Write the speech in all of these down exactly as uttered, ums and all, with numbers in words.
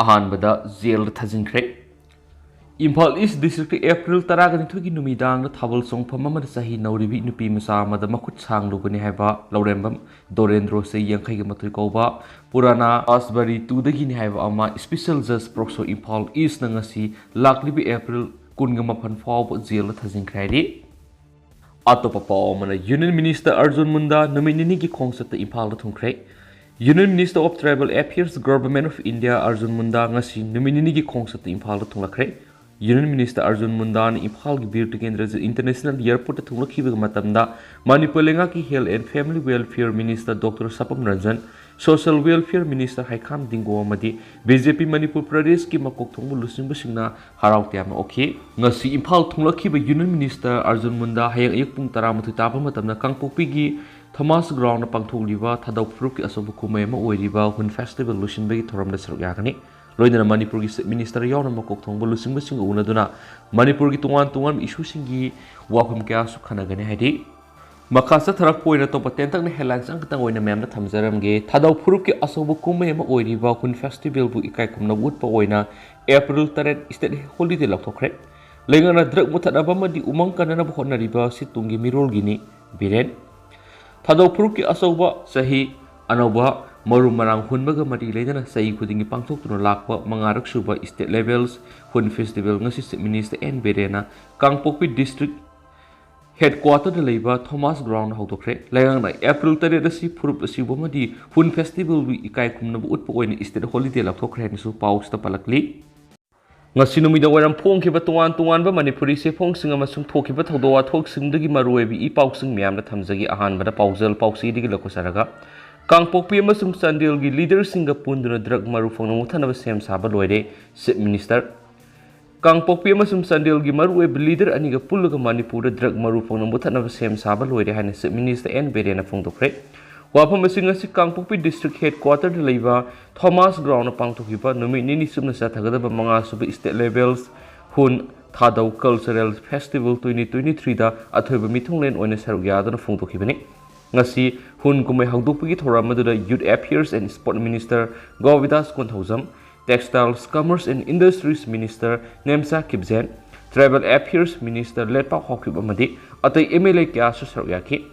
ꯑꯍꯥꯟꯕꯗ ꯖꯦꯜꯗ ꯊꯥꯖꯤꯟꯈ꯭ꯔꯦ꯫ ꯏꯝꯐꯥꯜ ꯏꯁ district April ꯇꯔꯥꯒ ꯅꯤꯊꯣꯏꯒꯤ ꯅꯨꯃꯤꯗꯥꯡꯗ ꯊꯥꯕꯜ ꯆꯣꯡꯐꯝ ꯑꯃꯗ ꯆꯍꯤ ꯅꯧꯔꯤꯕꯤ ꯅꯨꯄꯤ ꯃꯆꯥ ꯑꯃꯗ ꯃꯈꯨꯠ ꯁꯥꯡꯂꯨꯕꯅꯤ ꯍꯥꯏꯕ ꯂꯧꯔꯦꯝꯕꯝ ꯗꯣꯔꯦꯟꯗ꯭ꯔꯣ, ꯆꯍꯤ ꯌꯥꯡꯈꯩꯒ ꯃꯥꯊꯣꯏ ꯀꯧꯕ, ꯄꯨꯔꯥꯅꯥ ꯑꯁꯕꯔꯤ ꯇꯨꯗꯒꯤꯅꯤ ꯍꯥꯏꯕ ꯑꯃ ꯁ꯭ꯄꯤꯁꯦꯜ ꯖꯖ ꯄꯣꯛꯁꯣ ꯏꯝꯐꯥꯜ ꯏꯁꯅ ꯉꯁꯤ ꯂꯥꯛꯂꯤꯕ ꯑꯦꯄ꯭ꯔꯤꯜ ꯀꯨꯟꯒ ꯃꯥꯄꯟ ꯐꯥꯎꯕ ꯖꯦꯜꯗ ꯊꯥꯖꯤꯟꯈ꯭ꯔꯦ ꯍꯥꯏꯔꯤ꯫ ꯑꯇꯣꯞꯄ ꯄꯥꯎ ꯑꯃꯅ, ꯌꯨꯅꯤꯌꯟ ꯃꯤꯅꯤꯁꯇꯔ ꯑꯔꯖꯨꯟ ꯃꯨꯟꯗꯥ ꯅꯨꯃꯤꯠ ꯅꯤꯅꯤꯒꯤ ꯈꯣꯡꯆꯠꯇ ꯏꯝꯐꯥꯜꯗ ꯊꯨꯡꯈ꯭ꯔꯦ꯫ Union minister of tribal affairs, government of India Arjun Munda ꯉꯁꯤ ꯅꯨꯃꯤꯠ ꯅꯤꯅꯤꯒꯤ ꯈꯣꯡꯆꯠꯇ ꯏꯝꯐꯥꯜꯗ ꯊꯨꯡꯂꯛꯈ꯭ꯔꯦ꯫ ꯌꯨꯅꯤꯌꯟ ꯃꯤꯅꯤꯁꯇꯔ ꯑꯔꯖꯨꯟ ꯃꯨꯟꯗꯥꯅ ꯏꯝꯐꯥꯜꯒꯤ ꯕꯤꯔ ꯇꯤꯀꯦꯟꯗ꯭ꯔꯖꯤꯠ ꯏꯟꯇꯔꯅꯦꯁꯅꯦꯜ ꯑꯦꯌꯔꯄꯣꯔꯠꯇ ꯊꯨꯡꯂꯛꯈꯤꯕ ꯃꯇꯝꯗ ꯃꯅꯤꯄꯨꯔ ꯂꯩꯉꯥꯛꯀꯤ health and family welfare minister doctor Sapam Ranjan, social welfare minister Heikham Dingo ꯑꯃꯗꯤ ꯕꯤ ꯖꯦ ꯄꯤ ꯃꯅꯤꯄꯨꯔ ꯄ꯭ꯔꯗꯦꯁꯀꯤ ꯃꯀꯣꯛ ꯊꯣꯡꯕ ꯂꯨꯆꯤꯡꯕꯁꯤꯡꯅ ꯍꯔꯥꯎ ꯇꯌꯥꯝꯅ ꯑꯣꯛꯈꯤ꯫ ꯉꯁꯤ ꯏꯝꯐꯥꯜ ꯊꯨꯡꯂꯛꯈꯤꯕ ꯌꯨꯅꯤꯌꯟ ꯃꯤꯅꯤꯁꯇꯔ ꯑꯔꯖꯨꯟ ꯃꯨꯟꯗꯥ ꯍꯌꯦꯡ ꯑꯌꯨꯛ ꯄꯨꯡ ꯇꯔꯥꯃꯥꯊꯣꯏ ꯇꯥꯕ ꯃꯇꯝꯗ ꯀꯥꯡꯄꯣꯛꯄꯤꯒꯤ ꯊꯣꯃꯥꯁ ꯒ꯭ꯔꯥꯎꯟꯗ ꯄꯥꯡꯊꯣꯛꯂꯤꯕ ꯊꯥꯗꯧ ꯐꯨꯔꯨꯞꯀꯤ ꯑꯆꯧꯕ ꯀꯨꯝꯍꯩ ꯑꯃ ꯑꯣꯏꯔꯤꯕ ꯍꯨꯟ ꯐꯦꯁꯇꯤꯚꯦꯜ ꯂꯣꯏꯁꯤꯟꯕꯒꯤ ꯊꯧꯔꯝꯗ ꯁꯔꯨꯛ ꯌꯥꯒꯅꯤ꯫ ꯂꯣꯏꯅꯅ ꯃꯅꯤꯄꯨꯔꯒꯤ ꯆꯤꯐ ꯃꯤꯅꯤꯁꯇꯔ ꯌꯥꯎꯅ ꯃꯀꯣꯛ ꯊꯣꯡꯕ ꯂꯨꯆꯤꯡꯕꯁꯤꯡꯒ ꯎꯅꯗꯨꯅ ꯃꯅꯤꯄꯨꯔꯒꯤ ꯇꯣꯉꯥꯟ ꯇꯣꯉꯥꯟꯕ ꯏꯁꯨꯁꯤꯡꯒꯤ ꯋꯥꯐꯝ ꯀꯌꯥꯁꯨ ꯈꯟꯅꯒꯅꯤ ꯍꯥꯏꯔꯤ꯫ ꯃꯈꯥ ꯆꯠꯊꯔꯛꯄ ꯑꯣꯏꯅ ꯑꯇꯣꯞꯄ ꯇꯦꯟꯇꯛꯅ ꯍꯦꯗꯂꯥꯏꯟꯁ ꯑꯃꯈꯛꯇꯪ ꯑꯣꯏꯅ ꯃꯌꯥꯝꯗ ꯊꯝꯖꯔꯝꯒꯦ꯫ ꯊꯥꯗꯧ ꯐꯨꯔꯨꯞꯀꯤ ꯑꯆꯧꯕ ꯀꯨꯝꯍꯩ ꯑꯃ ꯑꯣꯏꯔꯤꯕ ꯍꯨꯟ ꯐꯦꯁꯇꯤꯚꯦꯜꯕꯨ ꯏꯀꯥꯏ ꯈꯨꯝꯅꯕ ꯎꯠꯄ ꯑꯣꯏꯅ ꯑꯦꯄ꯭ꯔꯤꯜ ꯇꯔꯦꯠ ꯁ꯭ꯇꯦꯠ ꯍꯣꯂꯤꯗꯦ ꯂꯥꯎꯊꯣꯛꯈ꯭ꯔꯦ꯫ ꯂꯩꯉꯥꯛꯅ ꯗ꯭ꯔꯒ ꯃꯨꯊꯠꯅꯕ ꯑꯃꯗꯤ ꯎꯃꯪ ꯀꯟꯅꯅꯕ ꯍꯣꯠꯅꯔꯤꯕ ꯁꯤ ꯇꯨꯡꯒꯤ ꯃꯤꯔꯣꯜꯒꯤꯅꯤ ꯕꯤꯔꯦꯟ꯫ ꯊꯥꯗꯧ ꯐꯨꯔꯨꯞꯀꯤ ꯑꯆꯧꯕ ꯆꯍꯤ ꯑꯅꯧꯕ ꯃꯔꯨ ꯃꯔꯥꯡ ꯍꯨꯟꯕꯒ ꯃꯔꯤ ꯂꯩꯅꯅ ꯆꯍꯤ ꯈꯨꯗꯤꯡꯒꯤ ꯄꯥꯡꯊꯣꯛꯇꯨꯅ ꯂꯥꯛꯄ ꯃꯉꯥꯔꯛ ꯁꯨꯕ ꯁ꯭ꯇꯦꯠ ꯂꯦꯚꯦꯜꯁ ꯍꯨꯟ ꯐꯦꯁꯇꯤꯚꯦꯜ ꯉꯁꯤ ꯆꯤꯐ ꯃꯤꯅꯤꯁꯇꯔ ꯑꯦꯟ ꯕꯤꯔꯦꯟꯅ ꯀꯥꯡꯄꯣꯛꯄꯤ ꯗꯤꯁꯇ꯭ꯔꯤꯛ ꯍꯦꯗꯀ꯭ꯋꯥꯇꯔꯗ ꯂꯩꯕ ꯊꯣꯃꯥꯁ ꯒ꯭ꯔꯥꯎꯟꯗ ꯍꯧꯗꯣꯛꯈ꯭ꯔꯦ꯫ ꯂꯩꯉꯥꯛꯅ ꯑꯦꯄ꯭ꯔꯤꯜ ꯇꯔꯦꯠ ꯑꯁꯤ ꯐꯨꯔꯨꯞ ꯑꯁꯤꯕꯨ ꯑꯃꯗꯤ ꯍꯨꯟ ꯐꯦꯁꯇꯤꯚꯦꯜꯕꯨ ꯏꯀꯥꯏ ꯈꯨꯝꯅꯕ ꯎꯠꯄ ꯑꯣꯏꯅ ꯁ꯭ꯇꯦꯠ ꯍꯣꯂꯤꯗꯦ ꯂꯥꯎꯊꯣꯛꯈ꯭ꯔꯦ ꯍꯥꯏꯅꯁꯨ ꯄꯥꯎꯁꯤꯗ ꯄꯜꯂꯛꯂꯤ꯫ ꯉꯁꯤ ꯅꯨꯃꯤꯗꯥꯡ ꯋꯥꯏꯔꯝ ꯐꯣꯡꯈꯤꯕ ꯇꯣꯉꯥꯟ ꯇꯣꯉꯥꯟꯕ ꯃꯅꯤꯄꯨꯔꯤ ꯆꯦꯐꯣꯡꯁꯤꯡ ꯑꯃꯁꯨꯡ ꯊꯣꯛꯈꯤꯕ ꯊꯧꯗꯣꯛ ꯋꯥꯊꯣꯛꯁꯤꯡꯗꯒꯤ ꯃꯔꯨꯑꯣꯏꯕ ꯏ ꯄꯥꯎꯁꯤꯡ ꯃꯌꯥꯝꯗ ꯊꯝꯖꯒꯦ꯫ ꯑꯍꯥꯟꯕꯗ ꯄꯥꯎꯖꯦꯜ ꯄꯥꯎꯆꯦꯗꯒꯤ ꯂꯧꯈꯠꯆꯔꯒ, ꯀꯥꯡꯄꯣꯛꯄꯤ ꯑꯃꯁꯨꯡ ꯆꯥꯟꯗꯦꯜꯒꯤ ꯂꯤꯗꯔꯁꯤꯡꯒ ꯄꯨꯟꯗꯨꯅ ꯗ꯭ꯔꯒ ꯃꯔꯨ ꯐꯪꯅ ꯃꯨꯠꯊꯠꯅꯕ ꯁꯦꯝ ꯁꯥꯕ ꯂꯣꯏꯔꯦ, ꯆꯤꯐ ꯃꯤꯅꯤꯁꯇꯔ꯫ ꯀꯥꯡꯄꯣꯛꯄꯤ ꯑꯃꯁꯨꯡ ꯆꯥꯟꯗꯦꯜꯒꯤ ꯃꯔꯨꯑꯣꯏꯕ ꯂꯤꯗꯔ ꯑꯅꯤꯒ ꯄꯨꯜꯂꯒ ꯃꯅꯤꯄꯨꯔꯗ ꯗ꯭ꯔꯒ ꯃꯔꯨ ꯐꯪꯅ ꯃꯨꯠꯊꯠꯅꯕ ꯁꯦꯝ ꯁꯥꯕ ꯂꯣꯏꯔꯦ ꯍꯥꯏꯅ ꯆꯤꯐ ꯃꯤꯅꯤꯁꯇꯔ ꯑꯦꯟ ꯕꯤꯔꯦꯟꯅ ꯐꯣꯡꯗꯣꯛꯈ꯭ꯔꯦ꯫ ꯋꯥꯐꯝ ꯑꯁꯤ ꯉꯁꯤ ꯀꯥꯡꯄꯣꯛꯄꯤ ꯗꯤꯁꯇ꯭ꯔꯤꯛ ꯍꯦꯗꯀ꯭ꯋꯥꯇꯔꯗ ꯂꯩꯕ ꯊꯣꯃꯥꯁ ꯒ꯭ꯔꯥꯎꯟꯗ ꯄꯥꯡꯊꯣꯛꯈꯤꯕ ꯅꯨꯃꯤꯠ ꯅꯤꯅꯤ ꯆꯨꯞꯅ ꯆꯠꯊꯒꯗꯕ ꯃꯉꯥꯁꯨꯕ state levels Hun Thadou cultural festival twenty twenty ꯊ꯭ꯔꯤꯗ ꯑꯊꯣꯏꯕ ꯃꯤꯊꯨꯡꯂꯦꯟ ꯑꯣꯏꯅ ꯁꯔꯨꯛ ꯌꯥꯗꯨꯅ ꯐꯣꯡꯗꯣꯛꯈꯤꯕꯅꯤ꯫ ꯉꯁꯤ ꯍꯨꯟ ꯀꯨꯝꯍꯩ ꯍꯧꯗꯣꯛꯄꯒꯤ ꯊꯧꯔꯝ ꯑꯗꯨꯗ youth affairs and sport minister Govindas Konthoujam, Textiles, Commerce and Industries Minister Nemcha Kipgen, Tribal Affairs Minister Letpao Haokip ꯑꯃꯗꯤ ꯑꯇꯩ ꯑꯦꯝ ꯑꯦꯜ ꯑꯦ ꯀꯌꯥꯁꯨ ꯁꯔꯨꯛ ꯌꯥꯈꯤ꯫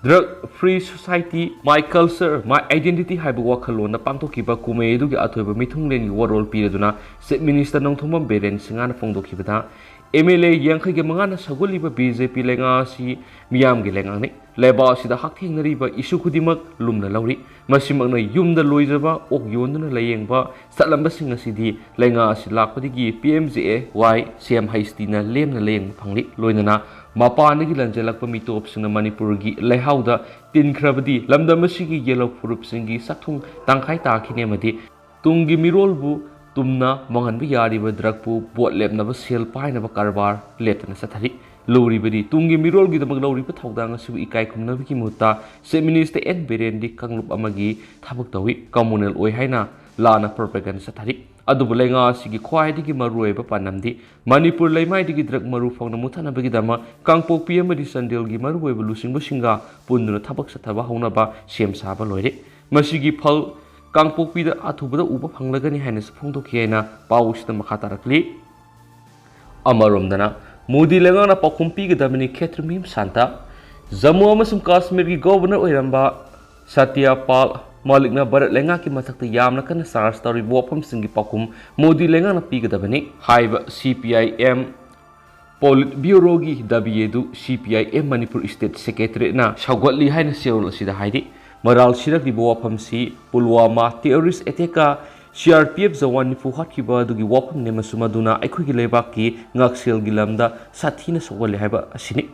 Drug Free Society, My Culture, My Identity ꯍꯥꯏꯕ ꯋꯥꯈꯜꯂꯣꯟꯗ ꯄꯥꯡꯊꯣꯛꯈꯤꯕ ꯀꯨꯝꯍꯩ ꯑꯗꯨꯒꯤ ꯑꯊꯣꯏꯕ ꯃꯤꯊꯨꯡꯂꯦꯟꯒꯤ ꯋꯥꯔꯣꯜ ꯄꯤꯔꯗꯨꯅ Chief Minister ꯅꯣꯡꯊꯣꯝꯕꯝ ꯕꯤꯔꯦꯟ ꯁꯤꯡꯍꯅ ꯐꯣꯡꯗꯣꯛꯈꯤꯕꯗ, ꯑꯦꯝ ꯑꯦꯜ ꯑꯦ ꯌꯥꯡꯈꯩꯒ ꯃꯉꯥꯅ ꯁꯧꯒꯠꯂꯤꯕ ꯕꯤ ꯖꯦ ꯄꯤ ꯂꯩꯉꯥꯛ ꯑꯁꯤ ꯃꯤꯌꯥꯝꯒꯤ ꯂꯩꯉꯥꯛꯅꯤ꯫ ꯂꯩꯕꯥꯛ ꯑꯁꯤꯗ ꯍꯛꯊꯦꯡꯅꯔꯤꯕ issue ꯈꯨꯗꯤꯡꯃꯛ ꯂꯨꯝꯅ ꯂꯧꯔꯤ꯫ ꯃꯁꯤꯃꯛꯅ ꯌꯨꯝꯗ ꯂꯣꯏꯖꯕ ꯑꯣꯛ ꯌꯣꯟꯗꯨꯅ ꯂꯥꯌꯦꯡꯕ ꯆꯠꯂꯝꯕꯁꯤꯡ ꯑꯁꯤꯗꯤ ꯂꯩꯉꯥꯛ ꯑꯁꯤ ꯂꯥꯛꯄꯗꯒꯤ ꯄꯤ ꯑꯦꯝ ꯖꯦ ꯑꯦ ꯋꯥꯏ ꯁꯤ ꯑꯦꯝ ꯍꯩꯁ ꯇꯤꯅ ꯂꯦꯝꯅ ꯂꯥꯌꯦꯡꯕ ꯐꯪꯂꯤ꯫ ꯂꯣꯏꯅꯅ ꯃꯄꯥꯟꯗꯒꯤ ꯂꯥꯟꯖꯦꯜꯂꯛꯄ ꯃꯤꯇꯣꯞꯁꯤꯡꯅ ꯃꯅꯤꯄꯨꯔꯒꯤ ꯂꯩꯍꯥꯎꯗ ꯇꯤꯟꯈ꯭ꯔꯕꯗꯤ ꯂꯝꯗꯝ ꯑꯁꯤꯒꯤ ꯌꯦꯜꯍꯧ ꯐꯨꯔꯨꯞꯁꯤꯡꯒꯤ ꯁꯛꯊꯨꯡ ꯇꯪꯈꯥꯏ ꯇꯥꯈꯤꯅꯤ ꯑꯃꯗꯤ ꯇꯨꯡꯒꯤ ꯃꯤꯔꯣꯜꯕꯨ ꯇꯨꯝꯅ ꯃꯥꯡꯍꯟꯕ ꯌꯥꯔꯤꯕ drug ꯄꯨ ꯚꯣꯠ ꯂꯦꯞꯅꯕ ꯁꯦꯜ ꯄꯥꯏꯅꯕ ꯀꯔꯕꯥꯔ ꯂꯦꯞꯇꯅ ꯆꯠꯊꯔꯤ꯫ ꯂꯨꯔꯤꯕꯗꯤ ꯇꯨꯡꯒꯤ ꯃꯤꯔꯣꯜꯒꯤꯗꯃꯛ ꯂꯧꯔꯤꯕ ꯊꯧꯗꯥꯡ ꯑꯁꯤꯕꯨ ꯏꯀꯥꯏ ꯈꯨꯝꯅꯕꯒꯤ ꯃꯍꯨꯠꯇ Chief Minister ꯑꯦꯟ ꯕꯤꯔꯦꯟꯗꯤ ꯀꯥꯡꯂꯨꯞ ꯑꯃꯒꯤ ꯊꯕꯛ ꯇꯧꯏ, communal ꯑꯣꯏ ꯍꯥꯏꯅ ꯂꯥꯟꯅ propaganda ꯆꯠꯊꯔꯤ꯫ ꯑꯗꯨꯕꯨ ꯂꯩꯉꯥꯛ ꯑꯁꯤꯒꯤ ꯈ꯭ꯋꯥꯏꯗꯒꯤ ꯃꯔꯨꯑꯣꯏꯕ ꯄꯥꯟꯗꯝꯗꯤ ꯃꯅꯤꯄꯨꯔ ꯂꯩꯃꯥꯏꯗꯒꯤ drug ꯃꯔꯨ ꯐꯪꯅ ꯃꯨꯠꯊꯠꯅꯕꯒꯤꯗꯃꯛ ꯀꯥꯡꯄꯣꯛꯄꯤ ꯑꯃꯗꯤ ꯆꯥꯟꯗꯦꯜꯒꯤ ꯃꯔꯨꯑꯣꯏꯕ ꯂꯨꯆꯤꯡꯕꯁꯤꯡꯒ ꯄꯨꯟꯗꯨꯅ ꯊꯕꯛ ꯆꯠꯊꯕ ꯍꯧꯅꯕ ꯁꯦꯝ ꯁꯥꯕ ꯂꯣꯏꯔꯦ꯫ ꯃꯁꯤꯒꯤ ꯐꯜ ꯀꯥꯡꯄꯣꯛꯄꯤꯗ ꯑꯊꯨꯕꯗ ꯎꯕ ꯐꯪꯂꯒꯅꯤ ꯍꯥꯏꯅꯁꯨ ꯐꯣꯡꯗꯣꯛꯈꯤ ꯍꯥꯏꯅ ꯄꯥꯎꯁꯤꯗ ꯃꯈꯥ ꯇꯥꯔꯛꯂꯤ꯫ ꯑꯃꯔꯣꯝꯗꯅ, ꯃꯣꯗꯤ ꯂꯩꯉꯥꯛꯅ ꯄꯥꯎꯈꯨꯝ ꯄꯤꯒꯗꯕꯅꯤ ꯈꯦꯇ꯭ꯔꯤꯃꯌꯨꯝ ꯁꯥꯟꯇ꯫ ꯖꯝꯃꯨ ꯑꯃꯁꯨꯡ ꯀꯥꯁꯃꯤꯔꯒꯤ ꯒꯣꯚꯔꯅꯔ ꯑꯣꯏꯔꯝꯕ ꯁꯇ꯭ꯌ ꯄꯥꯜ ꯃꯥꯂꯤꯛꯅ ꯚꯥꯔꯠ ꯂꯩꯉꯥꯛꯀꯤ ꯃꯊꯛꯇ ꯌꯥꯝꯅ ꯀꯟꯅ ꯆꯥꯔꯖ ꯇꯧꯔꯤꯕ ꯋꯥꯐꯝꯁꯤꯡꯒꯤ ꯄꯥꯎꯈꯨꯝ ꯃꯣꯗꯤ ꯂꯩꯉꯥꯛꯅ ꯄꯤꯒꯗꯕꯅꯤ ꯍꯥꯏꯕ ꯁꯤ ꯄꯤ ꯑꯥꯏ ꯑꯦꯝ ꯄꯣꯂꯤꯠ ꯕ꯭ꯌꯨꯔꯣꯒꯤ ꯗꯥꯕꯤ ꯑꯗꯨ C P I M Manipur state ꯁꯦꯀ꯭ꯔꯦꯇꯔꯤꯌꯦꯠꯅ ꯁꯧꯒꯠꯂꯤ ꯍꯥꯏꯅ ꯆꯦꯔꯣꯜ ꯑꯁꯤꯗ ꯍꯥꯏꯔꯤ꯫ ꯃꯔꯥꯜ ꯁꯤꯔꯛꯂꯤꯕ ꯋꯥꯐꯝꯁꯤ ꯄꯨꯜꯋꯥꯃꯥ terrorist ꯑꯦꯇꯦꯛꯀ C R P F Jawan ꯅꯤꯐꯨ ꯍꯥꯠꯈꯤꯕ ꯑꯗꯨꯒꯤ ꯋꯥꯐꯝꯅꯤ ꯑꯃꯁꯨꯡ ꯃꯗꯨꯅ ꯑꯩꯈꯣꯏꯒꯤ ꯂꯩꯕꯥꯛꯀꯤ ꯉꯥꯛꯁꯦꯜꯒꯤ ꯂꯝꯗ ꯁꯥꯊꯤꯅ ꯁꯣꯛꯍꯜꯂꯦ ꯍꯥꯏꯕ ꯑꯁꯤꯅꯤ꯫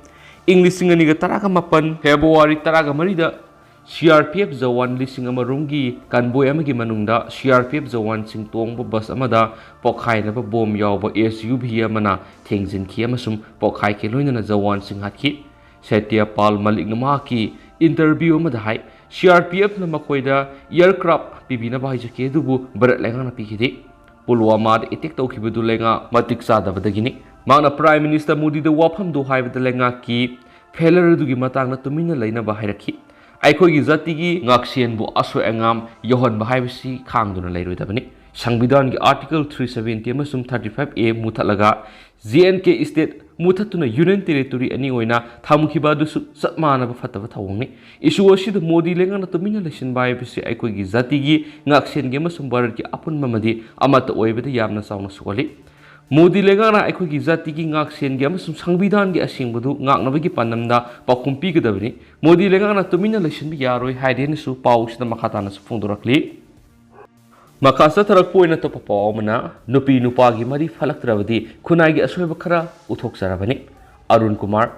ꯏꯪ ꯂꯤꯁꯤꯡ ꯑꯅꯤꯒ ꯇꯔꯥꯒ ꯃꯥꯄꯟ ꯐꯦꯕ꯭ꯔꯨꯋꯥꯔꯤ ꯇꯔꯥꯒ ꯃꯔꯤꯗ C R P F Jawan ꯂꯤꯁꯤꯡ ꯑꯃ ꯔꯣꯝꯒꯤ convoy ꯑꯃꯒꯤ ꯃꯅꯨꯡꯗ ꯁꯤ ꯑꯥꯔ ꯄꯤ ꯑꯦꯐ ꯖꯋꯥꯟꯁꯤꯡ ꯇꯣꯡꯕ ꯕꯁ ꯑꯃꯗ ꯄꯣꯈꯥꯏꯅꯕ ꯕꯣꯝ ꯌꯥꯎꯕ ꯑꯦꯁ ꯌꯨ ꯚꯤ ꯑꯃꯅ ꯊꯦꯡꯖꯤꯟꯈꯤ ꯑꯃꯁꯨꯡ ꯄꯣꯈꯥꯏꯈꯤ, ꯂꯣꯏꯅꯅ ꯖꯋꯥꯟꯁꯤꯡ ꯍꯥꯠꯈꯤ꯫ ꯁꯇ꯭ꯌ ꯄꯥꯜ ꯃꯥꯂꯤꯛꯅ ꯃꯍꯥꯛꯀꯤ interview ꯑꯃꯗ ꯍꯥꯏ, ꯁꯤ ꯑꯥꯔ ꯄꯤ ꯑꯦꯐꯅ ꯃꯈꯣꯏꯗ aircraft ꯄꯤꯕꯤꯅꯕ ꯍꯥꯏꯖꯈꯤ, ꯑꯗꯨꯕꯨ ꯚꯥꯔꯠ ꯂꯩꯉꯥꯛꯅ ꯄꯤꯈꯤꯗꯦ꯫ ꯄꯨꯜꯋꯥꯃꯥꯗ attack ꯇꯧꯈꯤꯕꯗꯨ ꯂꯩꯉꯥꯛ ꯃꯇꯤꯛ ꯆꯥꯗꯕꯗꯒꯤꯅꯤ꯫ ꯃꯍꯥꯛꯅ Prime Minister ꯃꯣꯗꯤꯗ ꯋꯥꯐꯝꯗꯨ ꯍꯥꯏꯕꯗ ꯂꯩꯉꯥꯛꯀꯤ failure ꯑꯗꯨꯒꯤ ꯃꯇꯥꯡꯗ ꯇꯨꯃꯤꯟꯅ ꯂꯩꯅꯕ ꯍꯥꯏꯔꯛꯈꯤ꯫ ꯑꯩꯈꯣꯏꯒꯤ ꯖꯥꯇꯤꯒꯤ ꯉꯥꯛꯁꯦꯟꯕꯨ ꯑꯁꯣꯏ ꯑꯉꯥꯝ ꯌꯧꯍꯟꯕ ꯍꯥꯏꯕꯁꯤ ꯈꯥꯡꯗꯨꯅ ꯂꯩꯔꯣꯏꯗꯕꯅꯤ꯫ ꯁꯪꯕꯤꯙꯥꯟꯒꯤ Article three seventy ꯑꯃꯁꯨꯡ thirty five A ꯃꯨꯊꯠꯂꯒ J and K state ꯃꯨꯊꯠꯇꯨꯅ Union Territory ꯑꯅꯤ ꯑꯣꯏꯅ ꯊꯝꯈꯤꯕ ꯑꯗꯨꯁꯨ ꯆꯞ ꯃꯥꯟꯅꯕ ꯐꯠꯇꯕ ꯊꯧꯑꯣꯡꯅꯤ꯫ Issue ꯑꯁꯤꯗ ꯃꯣꯗꯤ ꯂꯩꯉꯥꯛꯅ ꯇꯨꯃꯤꯟꯅ ꯂꯩꯁꯤꯟꯕ ꯍꯥꯏꯕꯁꯤ ꯑꯩꯈꯣꯏꯒꯤ ꯖꯥꯇꯤꯒꯤ ꯉꯥꯛꯁꯦꯟꯒꯤ ꯑꯃꯁꯨꯡ ꯚꯥꯔꯠꯀꯤ ꯑꯄꯨꯟꯕ ꯑꯃꯗꯤ ꯑꯃꯠꯇ ꯑꯣꯏꯕꯗ ꯌꯥꯝꯅ ꯆꯥꯎꯅ ꯁꯣꯛꯍꯜꯂꯤ꯫ ꯃꯣꯗꯤ ꯂꯩꯉꯥꯛꯅ ꯑꯩꯈꯣꯏꯒꯤ ꯖꯥꯇꯤꯒꯤ ꯉꯥꯛꯁꯦꯟꯒꯤ ꯑꯃꯁꯨꯡ ꯁꯪꯕꯤꯙꯥꯟꯒꯤ ꯑꯁꯦꯡꯕꯗꯨ ꯉꯥꯛꯅꯕꯒꯤ ꯄꯥꯟꯗꯝꯗ ꯄꯥꯎꯈꯨꯝ ꯄꯤꯒꯗꯕꯅꯤ꯫ ꯃꯣꯗꯤ ꯂꯩꯉꯥꯛꯅ ꯇꯨꯃꯤꯟꯅ ꯂꯩꯁꯤꯟꯕ ꯌꯥꯔꯣꯏ ꯍꯥꯏꯔꯦꯅꯁꯨ ꯄꯥꯎꯁꯤꯗ ꯃꯈꯥ ꯇꯥꯅꯁꯨ ꯐꯣꯡꯗꯣꯔꯛꯂꯤ꯫ ꯃꯈꯥ ꯆꯠꯊꯔꯛꯄ ꯑꯣꯏꯅ ꯑꯇꯣꯞꯄ ꯄꯥꯎ ꯑꯃꯅ, ꯅꯨꯄꯤ ꯅꯨꯄꯥꯒꯤ ꯃꯔꯤ ꯐꯠꯂꯛꯇ꯭ꯔꯕꯗꯤ ꯈꯨꯟꯅꯥꯏꯒꯤ ꯑꯁꯣꯏꯕ ꯈꯔ ꯎꯠꯊꯣꯛꯆꯔꯕꯅꯤ꯫ ꯑꯔꯨꯟ ꯀꯨꯃꯥꯔ,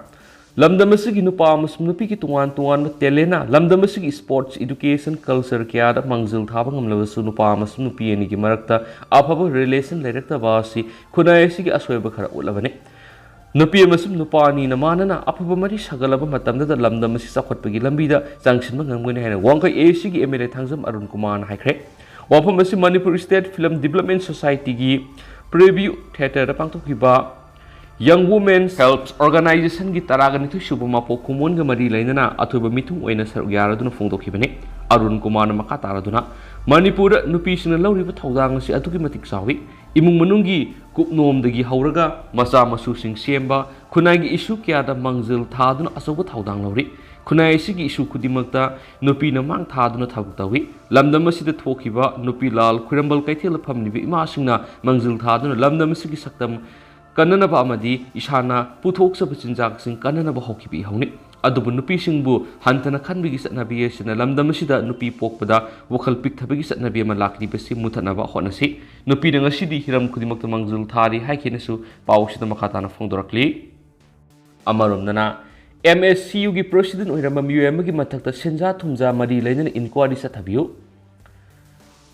ꯂꯝꯗꯝ ꯑꯁꯤꯒꯤ ꯅꯨꯄꯥ ꯑꯃꯁꯨꯡ ꯅꯨꯄꯤꯒꯤ ꯇꯣꯉꯥꯟ ꯇꯣꯉꯥꯟꯕ talentꯅ ꯂꯝꯗꯝ ꯑꯁꯤꯒꯤ sports, education, culture ꯀꯌꯥꯗ ꯃꯥꯡꯖꯤꯜ ꯊꯥꯕ ꯉꯝꯂꯕꯁꯨ, ꯅꯨꯄꯥ ꯑꯃꯁꯨꯡ ꯅꯨꯄꯤ ꯑꯅꯤꯒꯤ ꯃꯔꯛꯇ ꯑꯐꯕ relation ꯂꯩꯔꯛꯇꯕ ꯑꯁꯤ ꯈꯨꯟꯅꯥꯏ ꯑꯁꯤꯒꯤ ꯑꯁꯣꯏꯕ ꯈꯔ ꯎꯠꯂꯕꯅꯤ꯫ ꯅꯨꯄꯤ ꯑꯃꯁꯨꯡ ꯅꯨꯄꯥ ꯑꯅꯤꯅ ꯃꯥꯟꯅꯅ ꯑꯐꯕ ꯃꯔꯤ ꯁꯥꯒꯠꯂꯕ ꯃꯇꯝꯗꯗ ꯂꯝꯗꯝ ꯑꯁꯤ ꯆꯥꯎꯈꯠꯄꯒꯤ ꯂꯝꯕꯤꯗ ꯆꯪꯁꯤꯟꯕ ꯉꯝꯒꯅꯤ ꯍꯥꯏꯅ ꯋꯥꯡꯈꯩ A C ꯒꯤ M L A Thangjam Arun ꯀꯨꯃꯥꯔꯅ ꯍꯥꯏꯈ꯭ꯔꯦ꯫ ꯋꯥꯐꯝ ꯑꯁꯤ Manipur State Film Development Societyꯒꯤ Preview Theatreꯗ ꯄꯥꯡꯊꯣꯛꯈꯤꯕ Young Women's Help Organizationꯒꯤ ꯇꯔꯥꯒ ꯅꯤꯊꯣꯏ ꯁꯨꯕ ꯃꯄꯣꯛ ꯀꯨꯝꯑꯣꯟꯒ ꯃꯔꯤ ꯂꯩꯅꯅ ꯑꯊꯣꯏꯕ ꯃꯤꯊꯨꯡ ꯑꯣꯏꯅ ꯁꯔꯨꯛ ꯌꯥꯔꯗꯨꯅ ꯐꯣꯡꯗꯣꯛꯈꯤꯕꯅꯤ꯫ ꯑꯔꯨꯟ ꯀꯨꯃꯥꯔꯅ ꯃꯈꯥ ꯇꯥꯔꯗꯨꯅ, ꯃꯅꯤꯄꯨꯔꯗ ꯅꯨꯄꯤꯁꯤꯡꯅ ꯂꯧꯔꯤꯕ ꯊꯧꯗꯥꯡ ꯑꯁꯤ ꯑꯗꯨꯛꯀꯤ ꯃꯇꯤꯛ ꯆꯥꯎꯏ꯫ ꯏꯃꯨꯡ ꯃꯅꯨꯡꯒꯤ ꯀꯨꯞꯅꯣꯝꯗꯒꯤ ꯍꯧꯔꯒ ꯃꯆꯥ ꯃꯁꯨꯁꯤꯡ ꯁꯦꯝꯕ, ꯈꯨꯟꯅꯥꯏꯒꯤ issue ꯀꯌꯥꯗ ꯃꯥꯡꯖꯤꯜ ꯊꯥꯗꯨꯅ ꯑꯆꯧꯕ ꯊꯧꯗꯥꯡ ꯂꯧꯔꯤ꯫ ꯈꯨꯟꯅꯥꯏ ꯑꯁꯤꯒꯤ issue ꯈꯨꯗꯤꯡꯃꯛꯇ ꯅꯨꯄꯤꯅ ꯃꯥꯡ ꯊꯥꯗꯨꯅ ꯊꯕꯛ ꯇꯧꯏ꯫ ꯂꯝꯗꯝ ꯑꯁꯤꯗ ꯊꯣꯛꯈꯤꯕ ꯅꯨꯄꯤ ꯂꯥꯜ ꯈ꯭ꯋꯥꯏꯔꯝꯕꯟ ꯀꯩꯊꯦꯜꯗ ꯐꯝꯂꯤꯕ ꯏꯃꯥꯁꯤꯡꯅ ꯃꯥꯡꯖꯤꯜ ꯊꯥꯗꯨꯅ ꯂꯝꯗꯝ ꯑꯁꯤꯒꯤ ꯁꯛꯇꯝ ꯀꯟꯅꯅꯕ ꯑꯃꯗꯤ ꯏꯁꯥꯅ ꯄꯨꯊꯣꯛꯆꯕ ꯆꯤꯟꯖꯥꯛꯁꯤꯡ ꯀꯟꯅꯅꯕ ꯍꯧꯈꯤꯕ ꯏꯍꯧꯅꯤ꯫ ꯑꯗꯨꯕꯨ ꯅꯨꯄꯤꯁꯤꯡꯕꯨ ꯍꯟꯊꯅ ꯈꯟꯕꯒꯤ ꯆꯠꯅꯕꯤ ꯑꯁꯤꯅ ꯂꯝꯗꯝ ꯑꯁꯤꯗ ꯅꯨꯄꯤ ꯄꯣꯛꯄꯗ ꯋꯥꯈꯜ ꯄꯤꯛꯊꯕꯒꯤ ꯆꯠꯅꯕꯤ ꯑꯃ ꯂꯥꯛꯂꯤꯕꯁꯤ ꯃꯨꯊꯠꯅꯕ ꯍꯣꯠꯅꯁꯤ꯫ ꯅꯨꯄꯤꯅ ꯉꯁꯤꯗꯤ ꯍꯤꯔꯝ ꯈꯨꯗꯤꯡꯃꯛꯇ ꯃꯥꯡꯖꯤꯜ ꯊꯥꯔꯤ ꯍꯥꯏꯈꯤꯅꯁꯨ ꯄꯥꯎꯁꯤꯗ ꯃꯈꯥ ꯇꯥꯅ ꯐꯣꯡꯗꯣꯔꯛꯂꯤ꯫ ꯑꯃꯔꯣꯝꯗꯅ, M S C Uꯒꯤ president ꯑꯣꯏꯔꯝꯕ ꯃꯤꯑꯣꯏ ꯑꯃꯒꯤ ꯃꯊꯛꯇ ꯁꯦꯟꯖꯥ ꯊꯨꯝꯖꯥ ꯃꯔꯤ ꯂꯩꯅꯅ inquiry ꯆꯠꯊꯕꯤꯌꯨ꯫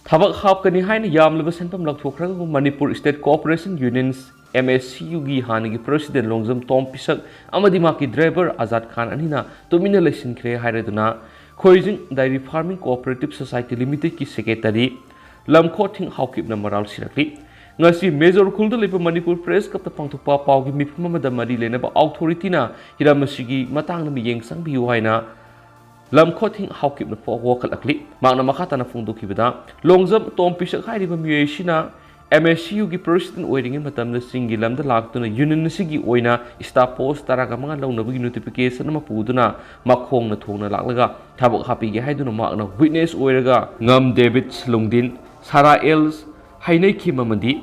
ꯊꯕꯛ ꯍꯥꯞꯀꯅꯤ ꯍꯥꯏꯅ ꯌꯥꯝꯂꯕ ꯁꯦꯟꯐꯝ ꯂꯧꯊꯣꯛꯈ꯭ꯔꯒ Manipur State Cooperation Union's M S C Uꯒꯤ ꯍꯥꯟꯅꯒꯤ president ꯂꯣꯡꯖꯝ ꯇꯣꯝ ꯄꯤꯁꯛ ꯑꯃꯗꯤ ꯃꯍꯥꯛꯀꯤ driver ꯑꯖꯥꯗ ꯈꯥꯟ ꯑꯅꯤꯅ ꯇꯨꯃꯤꯟꯅ ꯂꯩꯁꯤꯟꯈ꯭ꯔꯦ ꯍꯥꯏꯔꯗꯨꯅ ꯈꯣꯏꯖꯤꯡ Dairy Farming Cooperative Society Limitedꯀꯤ secretary ꯂꯝꯈꯣꯊꯤꯡ ꯍꯥꯎꯀꯤꯞꯅ ꯃꯔꯥꯜ ꯁꯤꯔꯛꯂꯤ꯫ ꯉꯁꯤ ꯃꯦꯖꯣꯔ ꯈꯨꯜꯗ ꯂꯩꯕ ꯃꯅꯤꯄꯨꯔ press clubꯇ ꯄꯥꯡꯊꯣꯛꯄ ꯄꯥꯎꯒꯤ ꯃꯤꯐꯝ ꯑꯃꯗ ꯃꯔꯤ ꯂꯩꯅꯕ authorityꯅ ꯍꯤꯔꯝ ꯑꯁꯤꯒꯤ ꯃꯇꯥꯡꯗ ꯃꯤꯠꯌꯦꯡ ꯆꯪꯕꯤꯌꯨ ꯍꯥꯏꯅ ꯂꯝꯈꯣꯊꯤꯡ ꯍꯥꯎꯀꯤꯞꯅ ꯐꯥꯎ ꯋꯥꯀꯠꯂꯛꯂꯤ꯫ ꯃꯍꯥꯛꯅ ꯃꯈꯥ ꯇꯥꯅ ꯐꯣꯡꯗꯣꯛꯈꯤꯕꯗ, ꯂꯣꯡꯖꯝ ꯇꯣꯝ ꯄꯤꯁꯛ ꯍꯥꯏꯔꯤꯕ ꯃꯤꯑꯣꯏ ꯑꯁꯤꯅ M S C U ꯒꯤ president ꯑꯣꯏꯔꯤꯉꯩ ꯃꯇꯝꯗ ꯆꯤꯡꯒꯤ ꯂꯝꯗ ꯂꯥꯛꯇꯨꯅ union ꯑꯁꯤꯒꯤ ꯑꯣꯏꯅ staff post ꯇꯔꯥꯒ ꯃꯉꯥ ꯂꯧꯅꯕꯒꯤ notification ꯑꯃ ꯄꯨꯗꯨꯅ ꯃꯈꯣꯡꯅ ꯊꯣꯡꯅ ꯂꯥꯛꯂꯒ ꯊꯕꯛ ꯍꯥꯞꯄꯤꯒꯦ ꯍꯥꯏꯗꯨꯅ ꯃꯍꯥꯛꯅ witness ꯑꯣꯏꯔꯒ ꯉꯝ ꯗꯦꯕꯤꯠꯁ ꯂꯨꯡꯗꯤꯟ, ꯁꯥꯔꯥ ꯑꯦꯜꯁ, ꯍꯩꯅꯩꯈꯤꯝ ꯑꯃꯗꯤ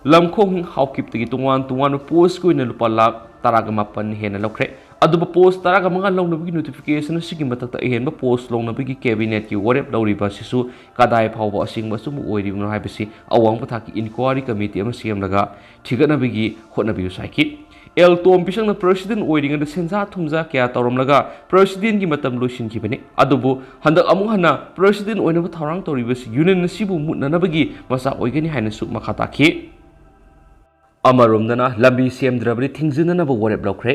ꯂꯝꯈꯣꯡ ꯍꯥꯎꯀꯤꯞꯇꯒꯤ ꯇꯣꯉꯥꯟ ꯇꯣꯉꯥꯟꯕ postꯀꯤ ꯑꯣꯏꯅ ꯂꯨꯄꯥ ꯂꯥꯈ ꯇꯔꯥꯒ ꯃꯥꯄꯟ ꯍꯦꯟꯅ ꯂꯧꯈ꯭ꯔꯦ꯫ ꯑꯗꯨꯕꯨ post ꯇꯔꯥꯒ ꯃꯉꯥ ꯂꯧꯅꯕꯒꯤ notification ꯑꯁꯤꯒꯤ ꯃꯊꯛꯇ ꯑꯍꯦꯟꯕ post ꯂꯧꯅꯕꯒꯤ cabinetꯀꯤ ꯋꯥꯔꯦꯞ ꯂꯧꯔꯤꯕ ꯑꯁꯤꯁꯨ ꯀꯗꯥꯏ ꯐꯥꯎꯕ ꯑꯁꯦꯡꯕ ꯑꯆꯨꯝꯕ ꯑꯣꯏꯔꯤꯕꯅꯣ ꯍꯥꯏꯕꯁꯤ ꯑꯋꯥꯡꯕ ꯊꯥꯛꯀꯤ inquiry committee ꯑꯃ ꯁꯦꯝꯂꯒ ꯊꯤꯒꯠꯅꯕꯒꯤ ꯍꯣꯠꯅꯕꯤꯌꯨ ꯍꯥꯏꯈꯤ꯫ ꯑꯦꯜ ꯇꯣꯝ ꯄꯤꯁꯛꯅ president ꯑꯣꯏꯔꯤꯉꯩꯗ ꯁꯦꯟꯖꯥ ꯊꯨꯝꯖꯥ ꯀꯌꯥ ꯇꯧꯔꯝꯂꯒ presidentꯀꯤ ꯃꯇꯝ ꯂꯣꯏꯁꯤꯟꯈꯤꯕꯅꯤ꯫ ꯑꯗꯨꯕꯨ ꯍꯟꯗꯛ ꯑꯃꯨꯛ ꯍꯟꯅ president ꯑꯣꯏꯅꯕ ꯊꯧꯔꯥꯡ ꯇꯧꯔꯤꯕꯁꯤ union ꯑꯁꯤꯕꯨ ꯃꯨꯠꯅꯅꯕꯒꯤ ꯃꯆꯥꯛ ꯑꯣꯏꯒꯅꯤ ꯍꯥꯏꯅꯁꯨ ꯃꯈꯥ ꯇꯥꯈꯤ꯫ ꯑꯃꯔꯣꯝꯗꯅ ꯂꯝꯕꯤ ꯁꯦꯝꯗ꯭ꯔꯕꯗꯤ ꯊꯤꯡꯖꯤꯟꯅꯅꯕ ꯋꯥꯔꯦꯞ ꯂꯧꯈ꯭ꯔꯦ꯫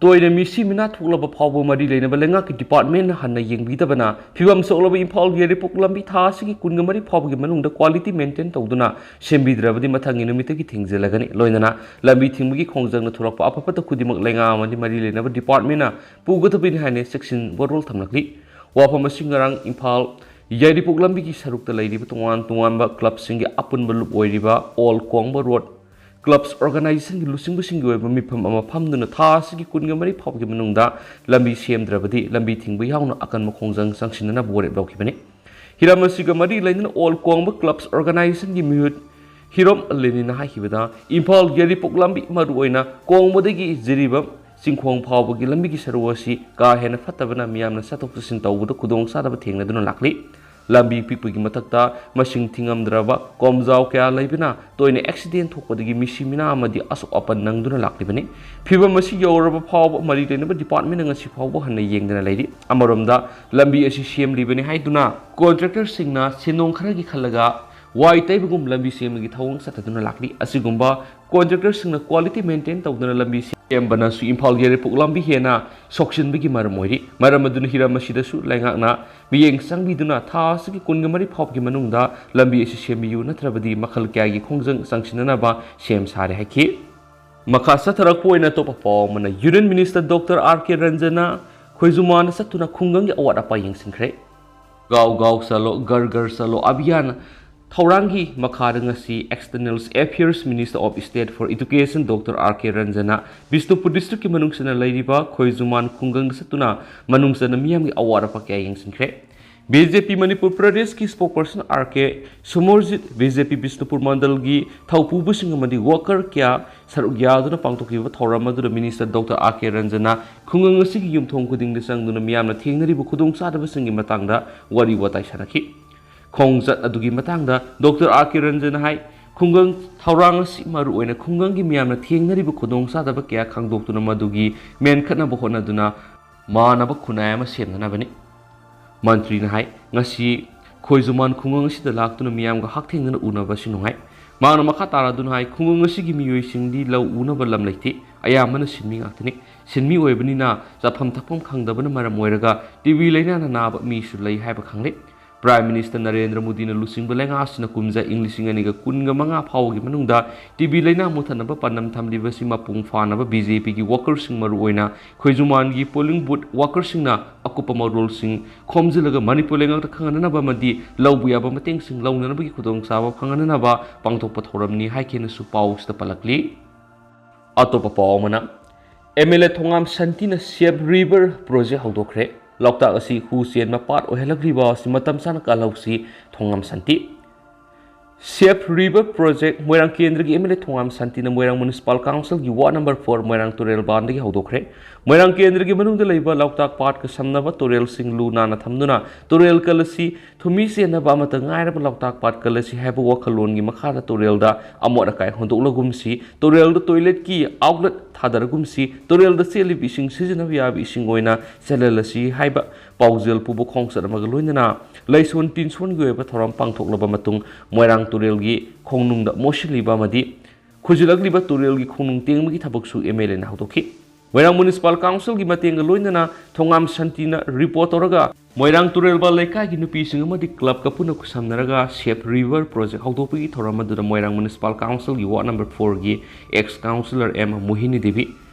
ꯇꯣꯏꯅ ꯃꯤꯁꯤ ꯃꯤꯅꯥ ꯊꯣꯛꯂꯕ ꯐꯥꯎꯕ ꯃꯔꯤ ꯂꯩꯅꯕ ꯂꯩꯉꯥꯛꯀꯤ departmentꯅ ꯍꯟꯅ ꯌꯦꯡꯕꯤꯗꯕꯅ ꯐꯤꯕꯝ ꯁꯣꯛꯂꯕ ꯏꯝꯐꯥꯜ ꯌꯥꯏꯔꯤꯄꯣꯛ ꯂꯝꯕꯤ ꯊꯥ ꯑꯁꯤꯒꯤ ꯀꯨꯟꯒ ꯃꯔꯤ ꯐꯥꯎꯕꯒꯤ ꯃꯅꯨꯡꯗ quality maintain ꯇꯧꯗꯨꯅ ꯁꯦꯝꯕꯤꯗ꯭ꯔꯕꯗꯤ ꯃꯊꯪꯒꯤ ꯅꯨꯃꯤꯠꯇꯒꯤ ꯊꯤꯡꯖꯤꯜꯂꯒꯅꯤ꯫ ꯂꯣꯏꯅꯅ ꯂꯝꯕꯤ ꯊꯤꯡꯕꯒꯤ ꯈꯣꯡꯖꯪꯅ ꯊꯣꯛꯂꯛꯄ ꯑꯐ ꯐꯠꯇ ꯈꯨꯗꯤꯡꯃꯛ ꯂꯩꯉꯥꯛ ꯑꯃꯗꯤ ꯃꯔꯤ ꯂꯩꯅꯕ departmentꯅ ꯄꯨꯒꯗꯕꯅꯤ ꯍꯥꯏꯅ ꯆꯦꯛꯁꯤꯟ ꯋꯥꯔꯣꯜ ꯊꯝꯂꯛꯂꯤ꯫ ꯋꯥꯐꯝ ꯑꯁꯤ ꯉꯔꯥꯡ ꯏꯝꯐꯥꯜ ꯌꯥꯏꯔꯤꯄꯣꯛ ꯂꯝꯕꯤꯒꯤ ꯁꯔꯨꯛꯇ ꯂꯩꯔꯤꯕ ꯇꯣꯉꯥꯟ ꯇꯣꯉꯥꯟꯕ clubꯁꯤꯡꯒꯤ ꯑꯄꯨꯟꯕ ꯂꯨꯞ ꯑꯣꯏꯔꯤꯕ ꯑꯣꯜ ꯀꯣꯡꯕ ꯔꯣꯗ clubs organizationꯒꯤ ꯂꯨꯆꯤꯡꯕꯁꯤꯡꯒꯤ ꯑꯣꯏꯕ ꯃꯤꯐꯝ ꯑꯃ ꯐꯝꯗꯨꯅ ꯊꯥ ꯑꯁꯤꯒꯤ ꯀꯨꯟꯒ ꯃꯔꯤ ꯐꯥꯎꯕꯒꯤ ꯃꯅꯨꯡꯗ ꯂꯝꯕꯤ ꯁꯦꯝꯗ꯭ꯔꯕꯗꯤ ꯂꯝꯕꯤ ꯊꯤꯡꯕ ꯌꯥꯎꯅ ꯑꯀꯟꯕ ꯈꯣꯡꯖꯪ ꯆꯪꯁꯤꯟꯅꯅꯕ ꯋꯥꯔꯦꯞ ꯂꯧꯈꯤꯕꯅꯤ꯫ ꯍꯤꯔꯝ ꯑꯁꯤꯒ ꯃꯔꯤ ꯂꯩꯅꯅ ꯑꯣꯜ ꯀꯣꯡꯕ clubs organizationꯒꯤ ꯃꯤꯍꯨꯠ ꯍꯤꯔꯣꯝ ꯂꯦꯅꯤꯟꯅ ꯍꯥꯏꯈꯤꯕꯗ, ꯏꯝꯐꯥꯜ ꯌꯥꯏꯔꯤꯄꯣꯛ ꯂꯝꯕꯤ, ꯃꯔꯨꯑꯣꯏꯅ ꯀꯣꯡꯕꯗꯒꯤ ꯖꯤꯔꯤꯕꯥꯝ ꯆꯤꯡꯈꯣꯡ ꯐꯥꯎꯕꯒꯤ ꯂꯝꯕꯤꯒꯤ ꯁꯔꯨꯛ ꯑꯁꯤ ꯀꯥ ꯍꯦꯟꯅ ꯐꯠꯇꯕꯅ ꯃꯤꯌꯥꯝꯅ ꯆꯠꯊꯣꯛ ꯆꯠꯁꯤꯟ ꯇꯧꯕꯗ ꯈꯨꯗꯣꯡꯆꯥꯗꯕ ꯊꯦꯡꯅꯗꯨꯅ ꯂꯥꯛꯂꯤ꯫ ꯂꯝꯕꯤ ꯄꯤꯛꯄꯒꯤ ꯃꯊꯛꯇ ꯃꯁꯤꯡ ꯊꯤꯉꯝꯗ꯭ꯔꯕ ꯀꯣꯝꯖꯥꯎ ꯀꯌꯥ ꯂꯩꯕꯅ ꯇꯣꯏꯅ accident ꯊꯣꯛꯄꯗꯒꯤ ꯃꯤꯁꯤ ꯃꯤꯅꯥ ꯑꯃꯗꯤ ꯑꯁꯣꯛ ꯑꯄꯟ ꯅꯪꯗꯨꯅ ꯂꯥꯛꯂꯤꯕꯅꯤ꯫ ꯐꯤꯕꯝ ꯑꯁꯤ ꯌꯧꯔꯕ ꯐꯥꯎꯕ ꯃꯔꯤ ꯂꯩꯅꯕ departmentꯅ ꯉꯁꯤ ꯐꯥꯎꯕ ꯍꯟꯅ ꯌꯦꯡꯗꯅ ꯂꯩꯔꯤ꯫ ꯑꯃꯔꯣꯝꯗ ꯂꯝꯕꯤ ꯑꯁꯤ ꯁꯦꯝꯂꯤꯕꯅꯤ ꯍꯥꯏꯗꯨꯅ contractorꯁꯤꯡꯅ ꯁꯦꯟꯗꯣꯡ ꯈꯔꯒꯤ ꯈꯜꯂꯒ ꯋꯥꯏ ꯇꯩꯕꯒꯨꯝ ꯂꯝꯕꯤ ꯁꯦꯝꯕꯒꯤ ꯊꯧꯑꯣꯡ ꯆꯠꯊꯗꯨꯅ ꯂꯥꯛꯂꯤ꯫ ꯑꯁꯤꯒꯨꯝꯕ contractorꯁꯤꯡꯅ quality maintain ꯇꯧꯗꯅ ꯂꯝꯕꯤ ꯁꯦꯝꯕꯅꯁꯨ ꯏꯝꯐꯥꯜ ꯌꯥꯏꯔꯤꯄꯣꯛ ꯂꯝꯕꯤ ꯍꯦꯟꯅ ꯁꯣꯛꯆꯤꯟꯕꯒꯤ ꯃꯔꯝ ꯑꯣꯏꯔꯤ꯫ ꯃꯔꯝ ꯑꯗꯨꯅ ꯍꯤꯔꯝ ꯑꯁꯤꯗꯁꯨ ꯂꯩꯉꯥꯛꯅ ꯃꯤꯠꯌꯦꯡ ꯆꯪꯕꯤꯗꯨꯅ ꯊꯥ ꯑꯁꯤꯒꯤ ꯀꯨꯟꯒ ꯃꯔꯤ ꯐꯥꯎꯕꯒꯤ ꯃꯅꯨꯡꯗ ꯂꯝꯕꯤ ꯑꯁꯤ ꯁꯦꯝꯕꯤꯌꯨ, ꯅꯠꯇ꯭ꯔꯕꯗꯤ ꯃꯈꯜ ꯀꯌꯥꯒꯤ ꯈꯣꯡꯖꯪ ꯆꯪꯁꯤꯟꯅꯅꯕ ꯁꯦꯝ ꯁꯥꯔꯦ ꯍꯥꯏꯈꯤ꯫ ꯃꯈꯥ ꯆꯠꯊꯔꯛꯄ ꯑꯣꯏꯅ ꯑꯇꯣꯞꯄ ꯄꯥꯎ ꯑꯃꯅ, Union Minister Doctor R K Ranjana ꯈꯣꯏꯖꯨꯃꯥꯟꯗ ꯆꯠꯇꯨꯅ ꯈꯨꯡꯒꯪꯒꯤ ꯑꯋꯥꯠ ꯑꯄꯥ ꯌꯦꯡꯁꯤꯟꯈ꯭ꯔꯦ꯫ ꯒꯥꯎ ꯒꯥꯎ ꯆꯠꯂꯣ, ꯘꯔ ꯘꯔ ꯆꯠꯂꯣ ꯑꯚꯤꯌꯥꯟ ꯊꯧꯔꯥꯡꯒꯤ ꯃꯈꯥꯗ ꯉꯁꯤ External Affairs Minister of State for Education Doctor R K ꯔꯟꯖꯟꯅ Bishnupur ꯗꯤꯁꯇ꯭ꯔꯤꯛꯀꯤ ꯃꯅꯨꯡ ꯆꯟꯅ ꯂꯩꯔꯤꯕ ꯈꯣꯏꯖꯨꯃꯥꯟ ꯈꯨꯡꯒꯪꯗ ꯆꯠꯇꯨꯅ ꯃꯅꯨꯡ ꯆꯟꯅ ꯃꯤꯌꯥꯝꯒꯤ ꯑꯋꯥꯠ ꯑꯄꯥ ꯀꯌꯥ ꯌꯦꯡꯁꯤꯟꯈ꯭ꯔꯦ꯫ ꯕꯤ ꯖꯦ ꯄꯤ ꯃꯅꯤꯄꯨꯔ ꯄ꯭ꯔꯗꯦꯁꯀꯤ spokesperson R K Sumarjit, B J P Bishnupur ꯃꯟꯗꯜꯒꯤ ꯊꯧꯄꯨꯕꯁꯤꯡ ꯑꯃꯗꯤ worker ꯀꯌꯥ ꯁꯔꯨꯛ ꯌꯥꯗꯨꯅ ꯄꯥꯡꯊꯣꯛꯈꯤꯕ ꯊꯧꯔꯝ ꯑꯗꯨꯗ Minister Doctor R K ꯔꯟꯖꯟꯅ ꯈꯨꯡꯒꯪ ꯑꯁꯤꯒꯤ ꯌꯨꯝꯊꯣꯡ ꯈꯨꯗꯤꯡꯗ ꯆꯪꯗꯨꯅ ꯃꯤꯌꯥꯝꯅ ꯊꯦꯡꯅꯔꯤꯕ ꯈꯨꯗꯣꯡꯆꯥꯗꯕꯁꯤꯡꯒꯤ ꯃꯇꯥꯡꯗ ꯋꯥꯔꯤ ꯋꯥꯇꯥꯏ ꯁꯥꯟꯅꯈꯤ꯫ ꯈꯣꯡꯆꯠ ꯑꯗꯨꯒꯤ ꯃꯇꯥꯡꯗ Doctor R K ꯔꯟꯖꯟꯅ ꯍꯥꯏ, ꯈꯨꯡꯒꯪ ꯊꯧꯔꯥꯡ ꯑꯁꯤ ꯃꯔꯨꯑꯣꯏꯅ ꯈꯨꯡꯒꯪꯒꯤ ꯃꯤꯌꯥꯝꯅ ꯊꯦꯡꯅꯔꯤꯕ ꯈꯨꯗꯣꯡꯆꯥꯗꯕ ꯀꯌꯥ ꯈꯪꯗꯣꯛꯇꯨꯅ ꯃꯗꯨꯒꯤ ꯃꯦꯟꯈꯠꯅꯕ ꯍꯣꯠꯅꯗꯨꯅ ꯃꯥꯟꯅꯕ ꯈꯨꯟꯅꯥꯏ ꯑꯃ ꯁꯦꯝꯅꯅꯕꯅꯤ꯫ ꯃꯟꯇ꯭ꯔꯤꯅ ꯍꯥꯏ, ꯉꯁꯤ ꯈꯣꯏꯖꯨꯃꯥꯟ ꯈꯨꯡꯒꯪ ꯑꯁꯤꯗ ꯂꯥꯛꯇꯨꯅ ꯃꯤꯌꯥꯝꯒ ꯍꯛꯊꯦꯡꯅꯅ ꯎꯅꯕ ꯑꯁꯤ ꯅꯨꯡꯉꯥꯏ꯫ ꯃꯍꯥꯛꯅ ꯃꯈꯥ ꯇꯥꯔꯗꯨꯅ ꯍꯥꯏ, ꯈꯨꯡꯒꯪ ꯑꯁꯤꯒꯤ ꯃꯤꯑꯣꯏꯁꯤꯡꯗꯤ ꯂꯧ ꯎꯅꯕ ꯂꯝ ꯂꯩꯇꯦ, ꯑꯌꯥꯝꯕꯅ ꯁꯤꯟꯃꯤ ꯉꯥꯛꯇꯅꯤ꯫ ꯁꯤꯟꯃꯤ ꯑꯣꯏꯕꯅꯤꯅ ꯆꯥꯐꯝ ꯊꯛꯐꯝ ꯈꯪꯗꯕꯅ ꯃꯔꯝ ꯑꯣꯏꯔꯒ ꯇꯤ ꯕꯤ ꯂꯥꯏꯅꯥꯅ ꯅꯥꯕ ꯃꯤꯁꯨ ꯂꯩ ꯍꯥꯏꯕ ꯈꯪꯂꯦ꯫ Prime Minister ꯅꯔꯦꯟꯗ꯭ꯔ ꯃꯣꯗꯤꯅ ꯂꯨꯆꯤꯡꯕ ꯂꯩꯉꯥꯛꯁꯤꯅ ꯀꯨꯝꯖꯥ ꯏꯪ ꯂꯤꯁꯤꯡ ꯑꯅꯤꯒ ꯀꯨꯟꯒ ꯃꯉꯥ ꯐꯥꯎꯕꯒꯤ ꯃꯅꯨꯡꯗ ꯇꯤ ꯕꯤ ꯂꯥꯏꯅꯥ ꯃꯨꯠꯊꯠꯅꯕ ꯄꯥꯟꯗꯝ ꯊꯝꯂꯤꯕꯁꯤ ꯃꯄꯨꯡ ꯐꯥꯅꯕ ꯕꯤ ꯖꯦ ꯄꯤꯒꯤ workerꯁꯤꯡ, ꯃꯔꯨꯑꯣꯏꯅ ꯈꯣꯏꯖꯨꯃꯥꯟꯒꯤ polling booth workerꯁꯤꯡꯅ ꯑꯀꯨꯞꯄ ꯃꯔꯣꯜꯁꯤꯡ ꯈꯣꯝꯖꯤꯜꯂꯒ ꯃꯅꯤꯄꯨꯔ ꯂꯩꯉꯥꯛꯇ ꯈꯪꯍꯟꯅꯅꯕ ꯑꯃꯗꯤ ꯂꯧꯕ ꯌꯥꯕ ꯃꯇꯦꯡꯁꯤꯡ ꯂꯧꯅꯅꯕꯒꯤ ꯈꯨꯗꯣꯡꯆꯥꯕ ꯐꯪꯍꯟꯅꯅꯕ ꯄꯥꯡꯊꯣꯛꯄ ꯊꯧꯔꯝꯅꯤ ꯍꯥꯏꯈꯤꯅꯁꯨ ꯄꯥꯎꯁꯤꯗ ꯄꯜꯂꯛꯂꯤ꯫ ꯑꯇꯣꯞꯄ ꯄꯥꯎ ꯑꯃꯅ, ꯑꯦꯝ ꯑꯦꯜ ꯑꯦ ꯊꯣꯉꯥꯝ ꯁꯥꯟꯇꯤꯅ Save River project ꯍꯧꯗꯣꯛꯈ꯭ꯔꯦ꯫ ꯂꯣꯛꯇꯥꯛ ꯑꯁꯤ ꯍꯨ ꯆꯦꯟꯕ ꯄꯥꯠ ꯑꯣꯏꯍꯜꯂꯛꯂꯤꯕ ꯑꯁꯤ ꯃꯇꯝ ꯆꯥꯅ ꯀꯜꯍꯧꯁꯤ, ꯊꯣꯉꯥꯝ ꯁꯥꯟꯇꯤ꯫ Save River project, ꯃꯣꯏꯔꯥꯡ ꯀꯦꯟꯗ꯭ꯔꯒꯤ ꯑꯦꯝ ꯑꯦꯜ ꯑꯦ ꯊꯣꯉꯥꯝ ꯁꯥꯟꯇꯤꯅ ꯃꯣꯏꯔꯥꯡ Municipal Councilꯒꯤ ward number four ꯃꯣꯏꯔꯥꯡ ꯇꯨꯔꯦꯜ ꯕꯥꯟꯗꯒꯤ ꯍꯧꯗꯣꯛꯈ꯭ꯔꯦ꯫ ꯃꯣꯏꯔꯥꯡ ꯀꯦꯟꯗ꯭ꯔꯒꯤ ꯃꯅꯨꯡꯗ ꯂꯩꯕ ꯂꯣꯛꯇꯥꯛ ꯄꯥꯠꯀ ꯁꯝꯅꯕ ꯇꯨꯔꯦꯜꯁꯤꯡ ꯂꯨ ꯅꯥꯟꯅ ꯊꯝꯗꯨꯅ ꯇꯨꯔꯦꯜ ꯀꯜ ꯑꯁꯤ ꯊꯨꯝꯃꯤ ꯆꯦꯟꯅꯕ ꯑꯃꯠꯇ ꯉꯥꯏꯔꯕ ꯂꯣꯛꯇꯥꯛ ꯄꯥꯠ ꯀꯜ ꯑꯁꯤ ꯍꯥꯏꯕ ꯋꯥꯈꯜꯂꯣꯟꯒꯤ ꯃꯈꯥꯗ ꯇꯨꯔꯦꯜꯗ ꯑꯃꯣꯠ ꯑꯀꯥꯏ ꯍꯨꯟꯗꯣꯛꯂꯒꯨꯝꯁꯤ, ꯇꯨꯔꯦꯜꯗ toiletꯀꯤ outlet ꯊꯥꯗꯔꯒꯨꯝꯁꯤ, ꯇꯨꯔꯦꯜꯗ ꯆꯦꯜꯂꯤꯕ ꯏꯁꯤꯡ ꯁꯤꯖꯤꯟꯅꯕ ꯌꯥꯕ ꯏꯁꯤꯡ ꯑꯣꯏꯅ ꯆꯦꯜꯍꯜꯂꯁꯤ ꯍꯥꯏꯕ ꯄꯥꯎꯖꯦꯜ ꯄꯨꯕ ꯈꯣꯡꯆꯠ ꯑꯃꯒ ꯂꯣꯏꯅꯅ ꯂꯩꯁꯣꯟ ꯇꯤꯟꯁꯣꯟꯒꯤ ꯑꯣꯏꯕ ꯊꯧꯔꯝ ꯄꯥꯡꯊꯣꯛꯂꯕ ꯃꯇꯨꯡ ꯃꯣꯏꯔꯥꯡ ꯇꯨꯔꯦꯜꯒꯤ ꯈꯣꯡꯅꯨꯡꯗ ꯃꯣꯠꯁꯤꯜꯂꯤꯕ ꯑꯃꯗꯤ ꯈꯨꯖꯤꯜꯂꯛꯂꯤꯕ ꯇꯨꯔꯦꯜꯒꯤ ꯈꯣꯡꯅꯨꯡ ꯇꯦꯡꯕꯒꯤ ꯊꯕꯛꯁꯨ ꯑꯦꯝ ꯑꯦꯜ ꯑꯦꯅ ꯍꯧꯗꯣꯛꯈꯤ꯫ ꯃꯣꯏꯔꯥꯡ Municipal Councilꯒꯤ ꯃꯇꯦꯡꯒ ꯂꯣꯏꯅꯅ ꯊꯣꯉꯥꯝ ꯁꯥꯟꯇꯤꯅ report ꯇꯧꯔꯒ ꯃꯣꯏꯔꯥꯡ ꯇꯨꯔꯦꯜꯕꯥꯟ ꯂꯩꯀꯥꯏꯒꯤ ꯅꯨꯄꯤꯁꯤꯡ ꯑꯃꯗꯤ clubꯀ ꯄꯨꯟꯅ ꯈꯨꯠꯁꯝꯅꯔꯒ Save River project ꯍꯧꯗꯣꯛꯄꯒꯤ ꯊꯧꯔꯝ ꯑꯗꯨꯗ ꯃꯣꯏꯔꯥꯡ Municipal Councilꯒꯤ ward number fourꯒꯤ ex councillor M Mohini Devi,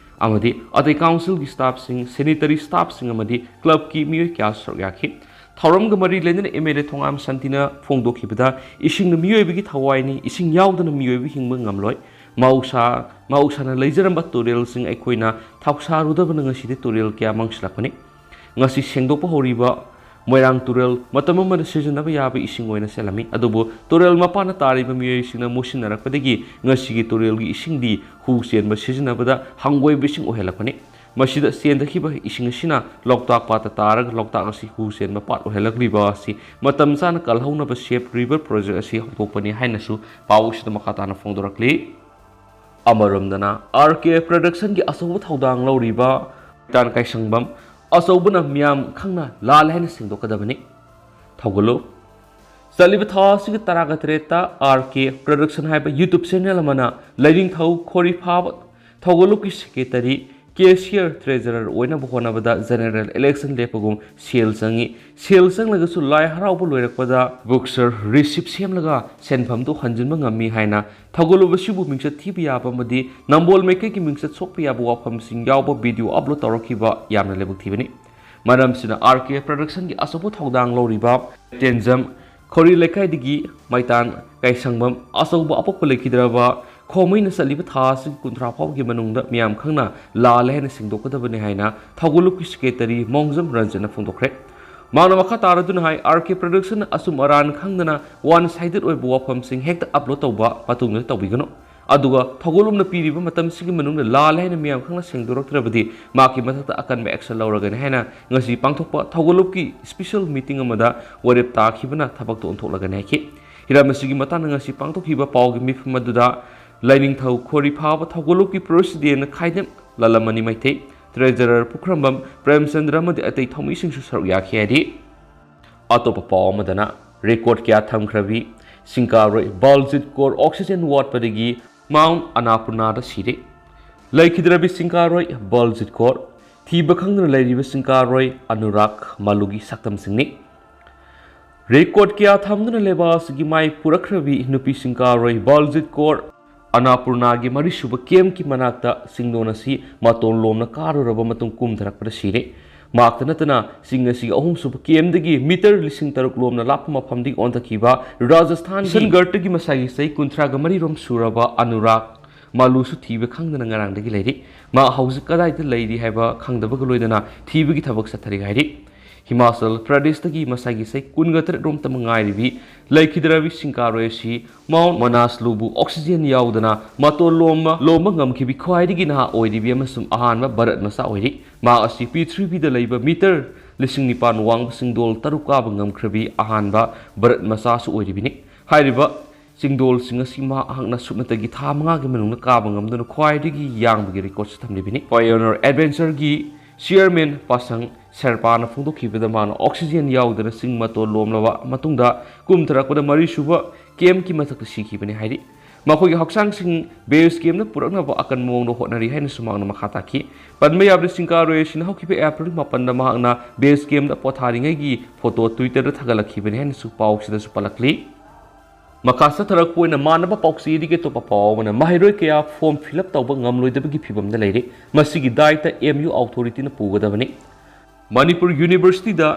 ꯑꯃꯗꯤ ꯑꯇꯩ ꯀꯥꯎꯟꯁꯤꯜꯒꯤ ꯁ꯭ꯇꯥꯐꯁꯤꯡ, ꯁꯦꯅꯤꯇꯔꯤ ꯁ꯭ꯇꯥꯐꯁꯤꯡ ꯑꯃꯗꯤ ꯀ꯭ꯂꯕꯀꯤ ꯃꯤꯑꯣꯏ ꯀꯌꯥꯁꯨ ꯁꯔꯨꯛ ꯌꯥꯈꯤ꯫ ꯊꯧꯔꯝꯒ ꯃꯔꯤ ꯂꯩꯅꯅ ꯑꯦꯝ ꯑꯦꯜ ꯑꯦ ꯊꯣꯉꯥꯝ ꯁꯥꯟꯇꯤꯅ ꯐꯣꯡꯗꯣꯛꯈꯤꯕꯗ, ꯏꯁꯤꯡꯅ ꯃꯤꯑꯣꯏꯕꯒꯤ ꯊꯋꯥꯏꯅꯤ, ꯏꯁꯤꯡ ꯌꯥꯎꯗꯅ ꯃꯤꯑꯣꯏꯕ ꯍꯤꯡꯕ ꯉꯝꯂꯣꯏ꯫ ꯃꯍꯧꯁꯥ, ꯃꯍꯧꯁꯥꯅ ꯂꯩꯖꯔꯝꯕ ꯇꯨꯔꯦꯜꯁꯤꯡ ꯑꯩꯈꯣꯏꯅ ꯊꯧꯁꯥꯔꯨꯗꯕꯅ ꯉꯁꯤꯗꯤ ꯇꯨꯔꯦꯜ ꯀꯌꯥ ꯃꯥꯡꯁꯤꯜꯂꯛꯄꯅꯤ꯫ ꯉꯁꯤ ꯁꯦꯡꯗꯣꯛꯄ ꯍꯧꯔꯤꯕ ꯃꯣꯏꯔꯥꯡ ꯇꯨꯔꯦꯜ ꯃꯇꯝ ꯑꯃꯗ ꯁꯤꯖꯤꯟꯅꯕ ꯌꯥꯕ ꯏꯁꯤꯡ ꯑꯣꯏꯅ ꯆꯦꯜꯂꯝꯃꯤ, ꯑꯗꯨꯕꯨ ꯇꯨꯔꯦꯜ ꯃꯄꯥꯟꯗ ꯇꯥꯔꯤꯕ ꯃꯤꯑꯣꯏꯁꯤꯡꯅ ꯃꯨꯁꯤꯟꯅꯔꯛꯄꯗꯒꯤ ꯉꯁꯤꯒꯤ ꯇꯨꯔꯦꯜꯒꯤ ꯏꯁꯤꯡꯗꯤ ꯍꯨ ꯆꯦꯟꯕ ꯁꯤꯖꯤꯟꯅꯕꯗ ꯍꯪꯒꯣꯏꯕ ꯏꯁꯤꯡ ꯑꯣꯏꯍꯜꯂꯛꯄꯅꯤ꯫ ꯃꯁꯤꯗ ꯆꯦꯟꯊꯈꯤꯕ ꯏꯁꯤꯡ ꯑꯁꯤꯅ ꯂꯣꯛꯇꯥꯛ ꯄꯥꯠꯇ ꯇꯥꯔꯒ ꯂꯣꯛꯇꯥꯛ ꯑꯁꯤ ꯍꯨ ꯆꯦꯟꯕ ꯄꯥꯠ ꯑꯣꯏꯍꯜꯂꯛꯂꯤꯕ ꯑꯁꯤ ꯃꯇꯝ ꯆꯥꯅ ꯀꯜꯍꯧꯅꯕ ꯁꯦꯞ ꯔꯤꯚꯔ ꯄ꯭ꯔꯣꯖꯦꯛ ꯑꯁꯤ ꯍꯧꯗꯣꯛꯄꯅꯤ ꯍꯥꯏꯅꯁꯨ ꯄꯥꯎ ꯑꯁꯤꯗ ꯃꯈꯥ ꯇꯥꯅ ꯐꯣꯡꯗꯣꯔꯛꯂꯤ꯫ ꯑꯃꯔꯣꯝꯗꯅ, ꯑꯥꯔ ꯀꯦ ꯄ꯭ꯔꯗꯛꯁꯟꯒꯤ ꯑꯆꯧꯕ ꯊꯧꯗꯥꯡ ꯂꯧꯔꯤꯕ ꯃꯩꯇꯥꯟ ꯀꯥꯏꯁꯪꯕꯝ ꯑꯆꯧꯕꯅ ꯃꯤꯌꯥꯝ ꯈꯪꯅ ꯂꯥꯜꯂꯦ ꯍꯥꯏꯅ ꯁꯦꯡꯗꯣꯛꯀꯗꯕꯅꯤ꯫ ꯊꯧꯒꯜꯂꯨ꯫ ꯆꯠꯂꯤꯕ ꯊꯥ ꯑꯁꯤꯒꯤ ꯇꯔꯥꯒ ꯇꯔꯦꯠꯇ ꯑꯥꯔ ꯀꯦ ꯄ꯭ꯔꯗꯛꯁꯟ ꯍꯥꯏꯕ ꯌꯨꯇ꯭ꯌꯨꯕ ꯆꯦꯅꯦꯜ ꯑꯃꯅ ꯂꯥꯏꯅꯤꯡꯊꯧ ꯈꯣꯔꯤꯐꯥꯕ ꯊꯧꯒꯜꯂꯨꯞꯀꯤ ꯁꯦꯀ꯭ꯔꯦꯇꯔꯤ, ꯀꯦꯁꯤꯌꯔ, ꯇ꯭ꯔꯦꯖꯔꯔ ꯑꯣꯏꯅꯕ ꯍꯣꯠꯅꯕꯗ ꯖꯦꯅꯦꯔꯦꯜ ꯏꯂꯦꯛꯁꯟ ꯂꯦꯞꯄꯒꯨꯝ ꯁꯦꯜ ꯆꯪꯏ꯫ ꯁꯦꯜ ꯆꯪꯂꯒꯁꯨ ꯂꯥꯏ ꯍꯔꯥꯎꯕ ꯂꯣꯏꯔꯛꯄꯗ ꯕꯨꯛꯁꯔ ꯔꯤꯁꯤꯞ ꯁꯦꯝꯂꯒ ꯁꯦꯟꯐꯝꯗꯨ ꯍꯟꯖꯤꯟꯕ ꯉꯝꯃꯤ ꯍꯥꯏꯅ ꯊꯧꯒꯜꯂꯨꯞ ꯑꯁꯤꯕꯨ ꯃꯤꯡꯆꯠ ꯊꯤꯕ ꯌꯥꯕ ꯑꯃꯗꯤ ꯅꯝꯕꯣꯜ ꯃꯩꯇꯩꯒꯤ ꯃꯤꯡꯆꯠ ꯁꯣꯛꯄ ꯌꯥꯕ ꯋꯥꯐꯝꯁꯤꯡ ꯌꯥꯎꯕ ꯚꯤꯗꯤꯑꯣ ꯑꯞꯂꯣꯗ ꯇꯧꯔꯛꯈꯤꯕ ꯌꯥꯝꯅ ꯂꯥꯏꯕꯛ ꯊꯤꯕꯅꯤ꯫ ꯃꯔꯝꯁꯤꯅ ꯑꯥꯔ ꯀꯦ ꯄ꯭ꯔꯗꯛꯁꯟꯒꯤ ꯑꯆꯧꯕ ꯊꯧꯗꯥꯡ ꯂꯧꯔꯤꯕ ꯇꯦꯟꯖꯝ ꯈꯧꯔꯤ ꯂꯩꯀꯥꯏꯗꯒꯤ ꯃꯩꯇꯥꯟ ꯀꯥꯏꯁꯪꯕꯝ ꯑꯆꯧꯕ ꯑꯄꯣꯛꯄ ꯂꯩꯈꯤꯗ꯭ꯔꯕ ꯈꯣꯃꯩꯅ ꯆꯠꯂꯤꯕ ꯊꯥ ꯑꯁꯤꯒꯤ ꯀꯨꯟꯊ꯭ꯔꯥ ꯐꯥꯎꯕꯒꯤ ꯃꯅꯨꯡꯗ ꯃꯤꯌꯥꯝ ꯈꯪꯅ ꯂꯥꯜꯂꯦ ꯍꯥꯏꯅ ꯁꯦꯡꯗꯣꯛꯀꯗꯕꯅꯤ ꯍꯥꯏꯅ ꯊꯧꯒꯜꯂꯨꯞꯀꯤ ꯁꯦꯀ꯭ꯔꯦꯇꯔꯤ ꯃꯣꯡꯖꯝ ꯔꯟꯖꯟꯅ ꯐꯣꯡꯗꯣꯛꯈ꯭ꯔꯦ꯫ ꯃꯍꯥꯛꯅ ꯃꯈꯥ ꯇꯥꯔꯗꯨꯅ ꯍꯥꯏ, ꯑꯥꯔ ꯀꯦ ꯄ꯭ꯔꯗꯛꯁꯟꯅ ꯑꯆꯨꯝ ꯑꯔꯥꯟ ꯈꯪꯗꯅ ꯋꯥꯟ ꯁꯥꯏꯗꯦꯠ ꯑꯣꯏꯕ ꯋꯥꯐꯝꯁꯤꯡ ꯍꯦꯛꯇ ꯑꯞꯂꯣꯗ ꯇꯧꯕ ꯃꯇꯨꯡꯗ ꯇꯧꯕꯤꯒꯅꯨ꯫ ꯑꯗꯨꯒ ꯊꯧꯒꯜꯂꯨꯞꯅ ꯄꯤꯔꯤꯕ ꯃꯇꯝꯁꯤꯒꯤ ꯃꯅꯨꯡꯗ ꯂꯥꯜꯂꯦ ꯍꯥꯏꯅ ꯃꯤꯌꯥꯝ ꯈꯪꯅ ꯁꯦꯡꯗꯣꯔꯛꯇ꯭ꯔꯕꯗꯤ ꯃꯍꯥꯛꯀꯤ ꯃꯊꯛꯇ ꯑꯀꯟꯕ ꯑꯦꯛꯁꯟ ꯂꯧꯔꯒꯅꯤ ꯍꯥꯏꯅ ꯉꯁꯤ ꯄꯥꯡꯊꯣꯛꯄ ꯊꯧꯒꯜꯂꯨꯞꯀꯤ ꯏꯁꯄꯤꯁꯦꯜ ꯃꯤꯇꯤꯡ ꯑꯃꯗ ꯋꯥꯔꯦꯞ ꯇꯥꯈꯤꯕꯅ ꯊꯕꯛꯇ ꯑꯣꯟꯊꯣꯛꯂꯒꯅꯤ ꯍꯥꯏꯈꯤ꯫ ꯍꯤꯔꯝ ꯑꯁꯤꯒꯤ ꯃꯇꯥꯡꯗ ꯉꯁꯤ ꯄꯥꯡꯊꯣꯛꯈꯤꯕ ꯄꯥꯎꯒꯤ ꯃꯤꯐꯝ ꯑꯗꯨꯗ ꯂꯥꯏꯅꯤꯡꯊꯧ ꯈꯣꯔꯤ ꯐꯥꯕ ꯊꯧꯒꯜꯂꯨꯞꯀꯤ ꯄ꯭ꯔꯦꯁꯤꯗꯦꯟ ꯈꯥꯏꯗꯦꯝ ꯂꯥꯂꯃꯅꯤ ꯃꯩꯇꯩ, ꯇ꯭ꯔꯦꯖꯔꯔ ꯄꯨꯈ꯭ꯔꯝꯕꯝ ꯄ꯭ꯔꯦꯝꯆꯟꯗ꯭ꯔ ꯑꯃꯗꯤ ꯑꯇꯩ ꯊꯧꯃꯤꯁꯤꯡꯁꯨ ꯁꯔꯨꯛ ꯌꯥꯈꯤ ꯍꯥꯏꯔꯤ꯫ ꯑꯇꯣꯞꯄ ꯄꯥꯎ ꯑꯃꯗꯅ, ꯔꯦꯀꯣꯔꯗ ꯀꯌꯥ ꯊꯝꯈ꯭ꯔꯕꯤ ꯁꯤꯡꯀꯥꯔꯣꯏ ꯕꯜꯖꯤꯠ ꯀꯣꯔ ꯑꯣꯛꯁꯤꯖꯦꯟ ꯋꯥꯠꯄꯗꯒꯤ ꯃꯥꯎꯟ ꯑꯅꯥꯄꯨꯔꯅꯥꯗ ꯁꯤꯔꯦ꯫ ꯂꯩꯈꯤꯗ꯭ꯔꯕꯤ ꯁꯤꯡꯀꯥꯔꯣꯏ ꯕꯜꯖꯤꯠ ꯀꯣꯔ, ꯊꯤꯕ ꯈꯪꯗꯅ ꯂꯩꯔꯤꯕ ꯁꯤꯡꯀꯥꯔꯣꯏ ꯑꯅꯨꯔꯥꯒ ꯃꯥꯂꯨꯒꯤ ꯁꯛꯇꯝꯁꯤꯡꯅꯤ꯫ ꯔꯦꯀꯣꯔꯗ ꯀꯌꯥ ꯊꯝꯗꯨꯅ ꯂꯩꯕꯥꯛ ꯑꯁꯤꯒꯤ ꯃꯥꯏ ꯄꯨꯔꯛꯈ꯭ꯔꯕꯤ ꯅꯨꯄꯤ ꯁꯤꯡꯀꯥꯔꯣꯏ ꯕꯜꯖꯤꯠ ꯀꯣꯔ ꯑꯅꯥꯄꯨꯔꯅꯥꯒꯤ ꯃꯔꯤꯁꯨꯕ ꯀꯦꯝꯞꯀꯤ ꯃꯅꯥꯛꯇ ꯆꯤꯡꯗꯣꯟ ꯑꯁꯤ ꯃꯇꯣꯟ ꯂꯣꯝꯅ ꯀꯥꯔꯨꯔꯕ ꯃꯇꯨꯡ ꯀꯨꯝꯊꯔꯛꯄꯗ ꯁꯤꯔꯦ꯫ ꯃꯍꯥꯛꯇ ꯅꯠꯇꯅ ꯆꯤꯡ ꯑꯁꯤꯒꯤ ꯑꯍꯨꯝꯁꯨꯕ ꯀꯦꯝꯞꯇꯒꯤ ꯃꯤꯇꯔ ꯂꯤꯁꯤꯡ ꯇꯔꯨꯛ ꯂꯣꯝꯅ ꯂꯥꯞꯄ ꯃꯐꯝꯗꯒꯤ ꯑꯣꯟꯊꯈꯤꯕ ꯔꯥꯖꯁꯊꯥꯟꯒꯤ ꯀꯤꯁꯟꯒꯔꯇꯒꯤ ꯃꯁꯥꯒꯤ ꯆꯍꯤ ꯀꯨꯟꯊ꯭ꯔꯥꯒ ꯃꯔꯤ ꯔꯣꯝ ꯁꯨꯔꯕ ꯑꯅꯨꯔꯥꯒ ꯃꯥꯂꯨꯁꯨ ꯊꯤꯕ ꯈꯪꯗꯅ ꯉꯔꯥꯡꯗꯒꯤ ꯂꯩꯔꯤ꯫ ꯃꯍꯥꯛ ꯍꯧꯖꯤꯛ ꯀꯗꯥꯏꯗ ꯂꯩꯔꯤ ꯍꯥꯏꯕ ꯈꯪꯗꯕꯒ ꯂꯣꯏꯅꯅ ꯊꯤꯕꯒꯤ ꯊꯕꯛ ꯆꯠꯊꯔꯤ ꯍꯥꯏꯔꯤ꯫ ꯍꯤꯃꯥꯆꯜ ꯄ꯭ꯔꯗꯦꯁꯇꯒꯤ ꯃꯁꯥꯒꯤ ꯆꯍꯤ ꯀꯨꯟꯒ ꯇꯔꯦꯠ ꯔꯣꯝꯇ ꯉꯥꯏꯔꯤꯕꯤ ꯂꯩꯈꯤꯗ꯭ꯔꯕꯤ ꯁꯤꯡꯀꯥꯔꯣꯏ ꯑꯁꯤ ꯃꯥꯎꯟꯠ ꯃꯅꯥꯁꯂꯨꯕꯨ ꯑꯣꯛꯁꯤꯖꯦꯟ ꯌꯥꯎꯗꯅ ꯃꯇꯣꯟ ꯂꯣꯝꯕ, ꯂꯣꯝꯕ ꯉꯝꯈꯤꯕꯤ ꯈ꯭ꯋꯥꯏꯗꯒꯤ ꯅꯍꯥ ꯑꯣꯏꯔꯤꯕꯤ ꯑꯃꯁꯨꯡ ꯑꯍꯥꯟꯕ ꯚꯥꯔꯠ ꯃꯆꯥ ꯑꯣꯏꯔꯤ꯫ ꯃꯍꯥꯛ ꯑꯁꯤ ꯄ꯭ꯔꯤꯊꯤꯕꯤꯗ ꯂꯩꯕ ꯃꯤꯇꯔ ꯂꯤꯁꯤꯡ ꯅꯤꯄꯥꯟ ꯋꯥꯡꯕ ꯆꯤꯡꯗꯣꯜ ꯇꯔꯨꯛ ꯀꯥꯕ ꯉꯝꯈ꯭ꯔꯕꯤ ꯑꯍꯥꯟꯕ ꯚꯥꯔꯠ ꯃꯆꯥꯁꯨ ꯑꯣꯏꯔꯤꯕꯅꯤ꯫ ꯍꯥꯏꯔꯤꯕ ꯆꯤꯡꯗꯣꯜꯁꯤꯡ ꯑꯁꯤ ꯃꯍꯥꯛꯅ ꯁꯨꯞꯅꯇꯒꯤ ꯊꯥ ꯃꯉꯥꯒꯤ ꯃꯅꯨꯡꯗ ꯀꯥꯕ ꯉꯝꯗꯨꯅ ꯈ꯭ꯋꯥꯏꯗꯒꯤ ꯌꯥꯡꯕꯒꯤ ꯔꯦꯀꯣꯔꯠꯁꯨ ꯊꯝꯂꯤꯕꯅꯤ꯫ ꯄꯥꯏꯑꯣꯅꯤꯌꯔ ꯑꯦꯗꯚꯦꯟꯆꯔꯒꯤ ꯆꯤꯌꯔꯃꯦꯟ ꯄꯥꯁꯪ ꯁꯦꯔꯄꯥꯅ ꯐꯣꯡꯗꯣꯛꯈꯤꯕꯗ, ꯃꯥꯅ ꯑꯣꯛꯁꯤꯖꯦꯟ ꯌꯥꯎꯗꯅ ꯆꯤꯡ ꯃꯇꯣꯟ ꯂꯣꯝꯂꯕ ꯃꯇꯨꯡꯗ ꯀꯨꯝꯊꯔꯛꯄꯗ ꯃꯔꯤꯁꯨꯕ ꯀꯦꯝꯞꯀꯤ ꯃꯊꯛꯇ ꯁꯤꯈꯤꯕꯅꯤ ꯍꯥꯏꯔꯤ꯫ ꯃꯈꯣꯏꯒꯤ ꯍꯛꯆꯥꯡꯁꯤꯡ ꯕꯦꯁ ꯀꯦꯝꯞꯇ ꯄꯨꯔꯛꯅꯕ ꯑꯀꯟꯕ ꯃꯑꯣꯡꯗ ꯍꯣꯠꯅꯔꯤ ꯍꯥꯏꯅꯁꯨ ꯃꯍꯥꯛꯅ ꯃꯈꯥ ꯇꯥꯈꯤ꯫ ꯄꯟꯕ ꯌꯥꯕꯗ, ꯁꯤꯡꯀꯥꯔꯣꯏ ꯑꯁꯤꯅ ꯍꯧꯈꯤꯕ ꯑꯦꯄ꯭ꯔꯤꯜ ꯃꯥꯄꯟꯗ ꯃꯍꯥꯛꯅ ꯕꯦꯁ ꯀꯦꯝꯞꯇ ꯄꯣꯊꯥꯔꯤꯉꯩꯒꯤ ꯐꯣꯇꯣ Twitter-ꯗ ꯊꯥꯒꯠꯂꯛꯈꯤꯕꯅꯤ ꯍꯥꯏꯅꯁꯨ ꯄꯥꯎꯁꯤꯗꯁꯨ ꯄꯜꯂꯛꯂꯤ꯫ ꯃꯈꯥ ꯆꯠꯊꯔꯛꯄ ꯑꯣꯏꯅ ꯃꯥꯟꯅꯕ ꯄꯥꯎꯆꯦꯗꯒꯤ ꯑꯇꯣꯞꯄ ꯄꯥꯎ ꯑꯃꯅ, ꯃꯍꯩꯔꯣꯏ ꯀꯌꯥ ꯐꯣꯔꯝ ꯐꯤꯜ ꯑꯞ ꯇꯧꯕ ꯉꯝꯂꯣꯏꯗꯕꯒꯤ ꯐꯤꯕꯝꯗ ꯂꯩꯔꯦ꯫ ꯃꯁꯤꯒꯤ ꯗꯥꯏꯇ ꯑꯦꯝ ꯌꯨ ꯑꯣꯊꯣꯔꯤꯇꯤꯅ ꯄꯨꯒꯗꯕꯅꯤ꯫ ꯃꯅꯤꯄꯨꯔ ꯌꯨꯅꯤꯚꯔꯁꯤꯇꯤꯗ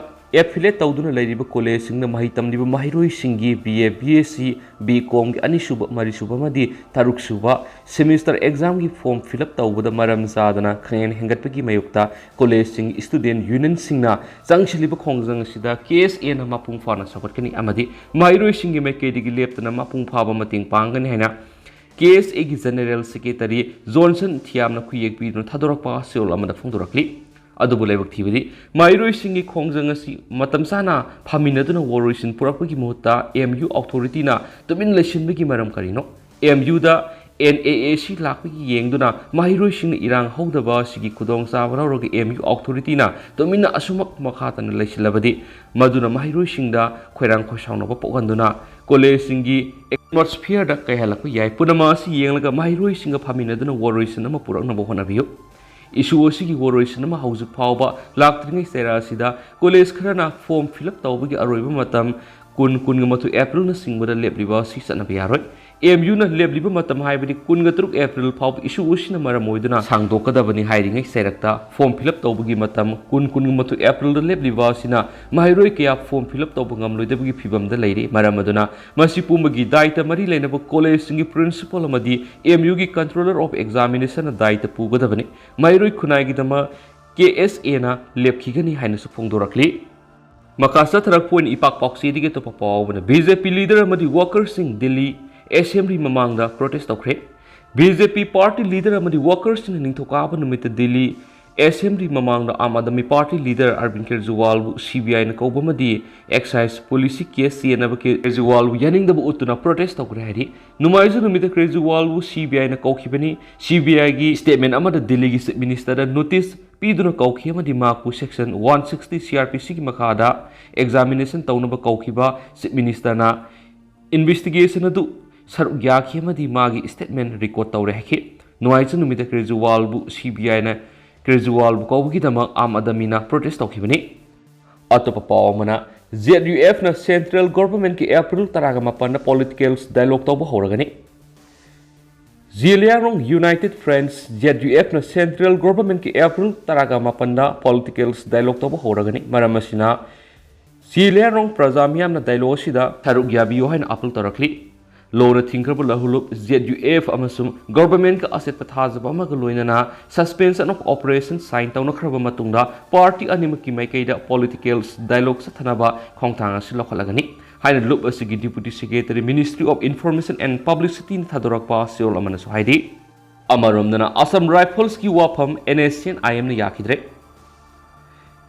ꯑꯦꯐꯤꯂꯦꯠ ꯇꯧꯗꯨꯅ ꯂꯩꯔꯤꯕ ꯀꯣꯂꯦꯖꯁꯤꯡꯅ ꯃꯍꯩ ꯇꯝꯂꯤꯕ ꯃꯍꯩꯔꯣꯏꯁꯤꯡꯒꯤ B A, B S C, B ꯀꯣꯝꯒꯤ ꯑꯅꯤꯁꯨꯕ, ꯃꯔꯤꯁꯨꯕ ꯑꯃꯗꯤ ꯇꯔꯨꯛꯁꯨꯕ ꯁꯦꯃꯤꯁꯇꯔ ꯑꯦꯛꯖꯥꯝꯒꯤ ꯐꯣꯔꯝ ꯐꯤꯜ ꯑꯞ ꯇꯧꯕꯗ ꯃꯔꯝ ꯆꯥꯗꯅ ꯈꯪꯍꯦꯟ ꯍꯦꯟꯒꯠꯄꯒꯤ ꯃꯥꯌꯣꯛꯇ ꯀꯣꯂꯦꯖꯁꯤꯡꯒꯤ ꯁ꯭ꯇꯨꯗꯦꯟꯠ ꯌꯨꯅꯤꯌꯟꯁꯤꯡꯅ ꯆꯪꯁꯤꯜꯂꯤꯕ ꯈꯣꯡꯖꯪ ꯑꯁꯤꯗ ꯀꯦ ꯑꯦꯁ ꯑꯦꯅ ꯃꯄꯨꯡ ꯐꯥꯅ ꯁꯧꯒꯠꯀꯅꯤ ꯑꯃꯗꯤ ꯃꯍꯩꯔꯣꯏꯁꯤꯡꯒꯤ ꯃꯥꯏꯀꯩꯗꯒꯤ ꯂꯦꯞꯇꯅ ꯃꯄꯨꯡ ꯐꯥꯕ ꯃꯇꯦꯡ ꯄꯥꯡꯒꯅꯤ ꯍꯥꯏꯅ ꯀꯦ ꯑꯦꯁ ꯑꯦꯒꯤ ꯖꯦꯅꯦꯔꯦꯜ ꯁꯦꯀ꯭ꯔꯦꯇꯔꯤ ꯖꯣꯟꯁꯟ ꯊꯤꯌꯥꯝꯅ ꯈꯨꯌꯦꯛ ꯄꯤꯗꯨꯅ ꯊꯥꯗꯣꯔꯛꯄ ꯆꯦꯔꯣꯜ ꯑꯃꯗ ꯐꯣꯡꯗꯣꯔꯛꯂꯤ꯫ ꯑꯗꯨꯕꯨ ꯂꯥꯏꯕꯛ ꯊꯤꯕꯗꯤ, ꯃꯍꯩꯔꯣꯏꯁꯤꯡꯒꯤ ꯈꯣꯡꯖꯪ ꯑꯁꯤ ꯃꯇꯝ ꯆꯥꯅ ꯐꯥꯃꯤꯟꯅꯗꯨꯅ ꯋꯥꯔꯣꯏꯁꯤꯟ ꯄꯨꯔꯛꯄꯒꯤ ꯃꯍꯨꯠꯇ ꯑꯦꯝ ꯌꯨ ꯑꯣꯊꯣꯔꯤꯇꯤꯅ ꯇꯨꯃꯤꯟ ꯂꯩꯁꯤꯟꯕꯒꯤ ꯃꯔꯝ ꯀꯔꯤꯅꯣ? ꯑꯦꯝ ꯌꯨꯗ ꯑꯦꯟ ꯑꯦ ꯑꯦ ꯁꯤ ꯂꯥꯛꯄꯒꯤ ꯌꯦꯡꯗꯨꯅ ꯃꯍꯩꯔꯣꯏꯁꯤꯡꯅ ꯏꯔꯥꯡ ꯍꯧꯗꯕ ꯑꯁꯤꯒꯤ ꯈꯨꯗꯣꯡꯆꯥꯕ ꯂꯧꯔꯒ ꯑꯦꯝ ꯌꯨ ꯑꯣꯊꯣꯔꯤꯇꯤꯅ ꯇꯨꯃꯤꯟꯅ ꯑꯁꯨꯃꯛ ꯃꯈꯥ ꯇꯥꯅ ꯂꯩꯁꯤꯜꯂꯕꯗꯤ, ꯃꯗꯨꯅ ꯃꯍꯩꯔꯣꯏꯁꯤꯡꯗ ꯈꯣꯏꯔꯥꯡ ꯈꯣꯏꯁꯥꯎꯅꯕ ꯄꯣꯛꯍꯟꯗꯨꯅ ꯀꯣꯂꯦꯖꯁꯤꯡꯒꯤ ꯑꯦꯠꯃꯣꯁꯐꯤꯌꯔꯗ ꯀꯥꯏꯍꯜꯂꯛꯄ ꯌꯥꯏ꯫ ꯄꯨꯝꯅꯃꯛ ꯑꯁꯤ ꯌꯦꯡꯂꯒ ꯃꯍꯩꯔꯣꯏꯁꯤꯡꯒ ꯐꯥꯃꯤꯟꯅꯗꯨꯅ ꯋꯥꯔꯣꯏꯁꯤꯟ ꯑꯃ ꯄꯨꯔꯛꯅꯕ ꯍꯣꯠꯅꯕꯤꯌꯨ꯫ ꯏꯁꯨ ꯑꯁꯤꯒꯤ ꯋꯥꯔꯣꯏꯁꯤꯟ ꯑꯃ ꯍꯧꯖꯤꯛ ꯐꯥꯎꯕ ꯂꯥꯛꯇ꯭ꯔꯤꯉꯩ ꯆꯩꯔꯥ ꯑꯁꯤꯗ ꯀꯣꯂꯦꯖ ꯈꯔꯅ ꯐꯣꯔꯝ ꯐꯤꯜ ꯑꯞ ꯇꯧꯕꯒꯤ ꯑꯔꯣꯏꯕ ꯃꯇꯝ ꯀꯨꯟ, ꯀꯨꯟꯒ ꯃꯥꯊꯣꯏ ꯑꯦꯄ꯭ꯔꯤꯜꯅꯆꯤꯡꯕꯗ ꯂꯦꯞꯂꯤꯕ ꯑꯁꯤ ꯆꯠꯅꯕ ꯌꯥꯔꯣꯏ꯫ ꯑꯦꯝ ꯌꯨꯅ ꯂꯦꯞꯂꯤꯕ ꯃꯇꯝ ꯍꯥꯏꯕꯗꯤ ꯀꯨꯟꯒ ꯇꯔꯨꯛ ꯑꯦꯄ꯭ꯔꯤꯜ ꯐꯥꯎꯕ ꯏꯁꯨ ꯑꯁꯤꯅ ꯃꯔꯝ ꯑꯣꯏꯗꯨꯅ ꯁꯥꯡꯗꯣꯛꯀꯗꯕꯅꯤ ꯍꯥꯏꯔꯤꯉꯩ ꯆꯩꯔꯛꯇ form fill up ꯇꯧꯕꯒꯤ ꯃꯇꯝ ꯀꯨꯟ, ꯀꯨꯟꯒ ꯃꯥꯊꯣꯏ ꯑꯦꯄ꯭ꯔꯤꯜꯗ ꯂꯦꯞꯂꯤꯕ ꯑꯁꯤꯅ ꯃꯍꯩꯔꯣꯏ ꯀꯌꯥ form fill up ꯇꯧꯕ ꯉꯝꯂꯣꯏꯗꯕꯒꯤ ꯐꯤꯕꯝꯗ ꯂꯩꯔꯤ꯫ ꯃꯔꯝ ꯑꯗꯨꯅ ꯃꯁꯤ ꯄꯨꯝꯕꯒꯤ ꯗꯥꯏꯇ ꯃꯔꯤ ꯂꯩꯅꯕ ꯀꯣꯂꯦꯖꯁꯤꯡꯒꯤ principal ꯑꯃꯗꯤ ꯑꯦꯝ ꯌꯨꯒꯤ Controller of Examinationꯅ ꯗꯥꯏꯇ ꯄꯨꯒꯗꯕꯅꯤ꯫ ꯃꯍꯩꯔꯣꯏ ꯈꯨꯟꯅꯥꯏꯒꯤꯗꯃꯛ ꯀꯦ ꯑꯦꯁ ꯑꯦꯅ ꯂꯦꯞꯈꯤꯒꯅꯤ ꯍꯥꯏꯅꯁꯨ ꯐꯣꯡꯗꯣꯔꯛꯂꯤ꯫ ꯃꯈꯥ ꯆꯠꯊꯔꯛꯄ ꯑꯣꯏꯅ ꯏꯄꯥꯛ ꯄꯥꯎꯆꯦꯗꯒꯤ ꯑꯇꯣꯞꯄ ꯄꯥꯎ ꯑꯃꯅ, ꯕꯤ ꯖꯦ ꯄꯤ leader ꯑꯃꯗꯤ workerꯁꯤꯡ ꯗꯤꯜꯂꯤ assembly ꯃꯃꯥꯡꯗ protest ꯇꯧꯈ꯭ꯔꯦ꯫ ꯕꯤ ꯖꯦ ꯄꯤ party leader ꯑꯃꯗꯤ workerꯁꯤꯡꯅ ꯅꯤꯡꯊꯧꯀꯥꯕ ꯅꯨꯃꯤꯠꯇ ꯗꯤꯜꯂꯤ assembly ꯃꯃꯥꯡꯗ Aam Aadmi party leader ꯑꯔꯕꯤꯟ ꯀꯦꯖꯔꯤꯋꯥꯜꯕꯨ C B ꯑꯥꯏꯅ ꯀꯧꯕ ꯑꯃꯗꯤ excise policy case ꯆꯦꯟꯅꯕ ꯀꯦꯖꯔꯤꯋꯥꯜꯕꯨ ꯌꯥꯅꯤꯡꯗꯕ ꯎꯠꯇꯨꯅ protest ꯇꯧꯈ꯭ꯔꯦ ꯍꯥꯏꯔꯤ꯫ ꯅꯣꯡꯃꯥꯏꯖꯤꯡ ꯅꯨꯃꯤꯠꯇ ꯀꯦꯖꯔꯤꯋꯥꯜꯕꯨ ꯁꯤ ꯕꯤ ꯑꯥꯏꯅ ꯀꯧꯈꯤꯕꯅꯤ꯫ ꯁꯤ ꯕꯤ ꯑꯥꯏꯒꯤ statement ꯑꯃꯗ ꯗꯤꯜꯂꯤꯒꯤ Chief Ministerꯗ notice ꯄꯤꯗꯨꯅ ꯀꯧꯈꯤ ꯑꯃꯗꯤ ꯃꯍꯥꯛꯄꯨ section one sixty C R P Cꯒꯤ ꯃꯈꯥꯗ examination ꯇꯧꯅꯕ ꯀꯧꯈꯤꯕ Chief Ministerꯅ investigation ꯑꯗꯨ ꯁꯔꯨꯛ ꯌꯥꯈꯤ ꯑꯃꯗꯤ ꯃꯥꯒꯤ statement record ꯇꯧꯔꯦ ꯍꯥꯏꯈꯤ꯫ ꯅꯣꯡꯃꯥꯏꯖꯤꯡ ꯅꯨꯃꯤꯠꯇ ꯀꯦꯖꯔꯤꯋꯥꯜꯕꯨ ꯁꯤ ꯕꯤ ꯑꯥꯏꯅ ꯀꯦꯖꯔꯤꯋꯥꯜꯕꯨ ꯀꯧꯕꯒꯤꯗꯃꯛ ꯑꯥꯝ ꯑꯥꯗꯃꯤꯅ protest ꯇꯧꯈꯤꯕꯅꯤ꯫ ꯑꯇꯣꯞꯄ ꯄꯥꯎ ꯑꯃꯅ, ꯖꯦꯠ ꯌꯨ ꯑꯦꯐꯅ central governmentꯀꯤ ꯑꯦꯄ꯭ꯔꯤꯜ ꯇꯔꯥꯒ ꯃꯥꯄꯟꯗ political dialogue ꯇꯧꯕ ꯍꯧꯔꯒꯅꯤ꯫ Zeliangrong United Front, Z U ꯑꯦꯐꯅ central governmentꯀꯤ ꯑꯦꯄ꯭ꯔꯤꯜ ꯇꯔꯥꯒ ꯃꯥꯄꯟꯗ political dialogue ꯇꯧꯕ ꯍꯧꯔꯒꯅꯤ꯫ ꯃꯔꯝ ꯑꯁꯤꯅ, ꯖꯤꯂꯤꯌꯥꯡꯔꯣꯡ ꯄ꯭ꯔꯖꯥ ꯃꯤꯌꯥꯝꯅ dialogue ꯑꯁꯤꯗ ꯁꯔꯨꯛ ꯌꯥꯕꯤꯌꯨ ꯍꯥꯏꯅ appeal ꯇꯧꯔꯛꯂꯤ꯫ ꯂꯣꯅ ꯊꯤꯡꯈ꯭ꯔꯕ ꯂꯍꯨꯂꯨꯞ, ꯖꯦꯠ ꯌꯨ ꯑꯦꯐ ꯑꯃꯁꯨꯡ governmentꯀ ꯑꯆꯦꯠꯄ ꯊꯥꯖꯕ ꯑꯃꯒ ꯂꯣꯏꯅꯅ suspension of operation sign ꯇꯧꯅꯈ꯭ꯔꯕ ꯃꯇꯨꯡꯗ, party ꯑꯅꯤꯃꯛꯀꯤ ꯃꯥꯏꯀꯩꯗ political dialogue ꯆꯠꯊꯅꯕ ꯈꯣꯡꯊꯥꯡ ꯑꯁꯤ ꯂꯧꯈꯠꯂꯒꯅꯤ ꯍꯥꯏꯅ ꯂꯨꯞ ꯑꯁꯤꯒꯤ Deputy Secretary, Ministry of Information and Publicityꯅ ꯊꯥꯗꯣꯔꯛꯄ ꯆꯦꯔꯣꯜ ꯑꯃꯅꯁꯨ ꯍꯥꯏꯔꯤ꯫ ꯑꯃꯔꯣꯝꯗꯅ, Assam Riflesꯀꯤ ꯋꯥꯐꯝ NSCN-IMꯅ ꯌꯥꯈꯤꯗ꯭ꯔꯦ꯫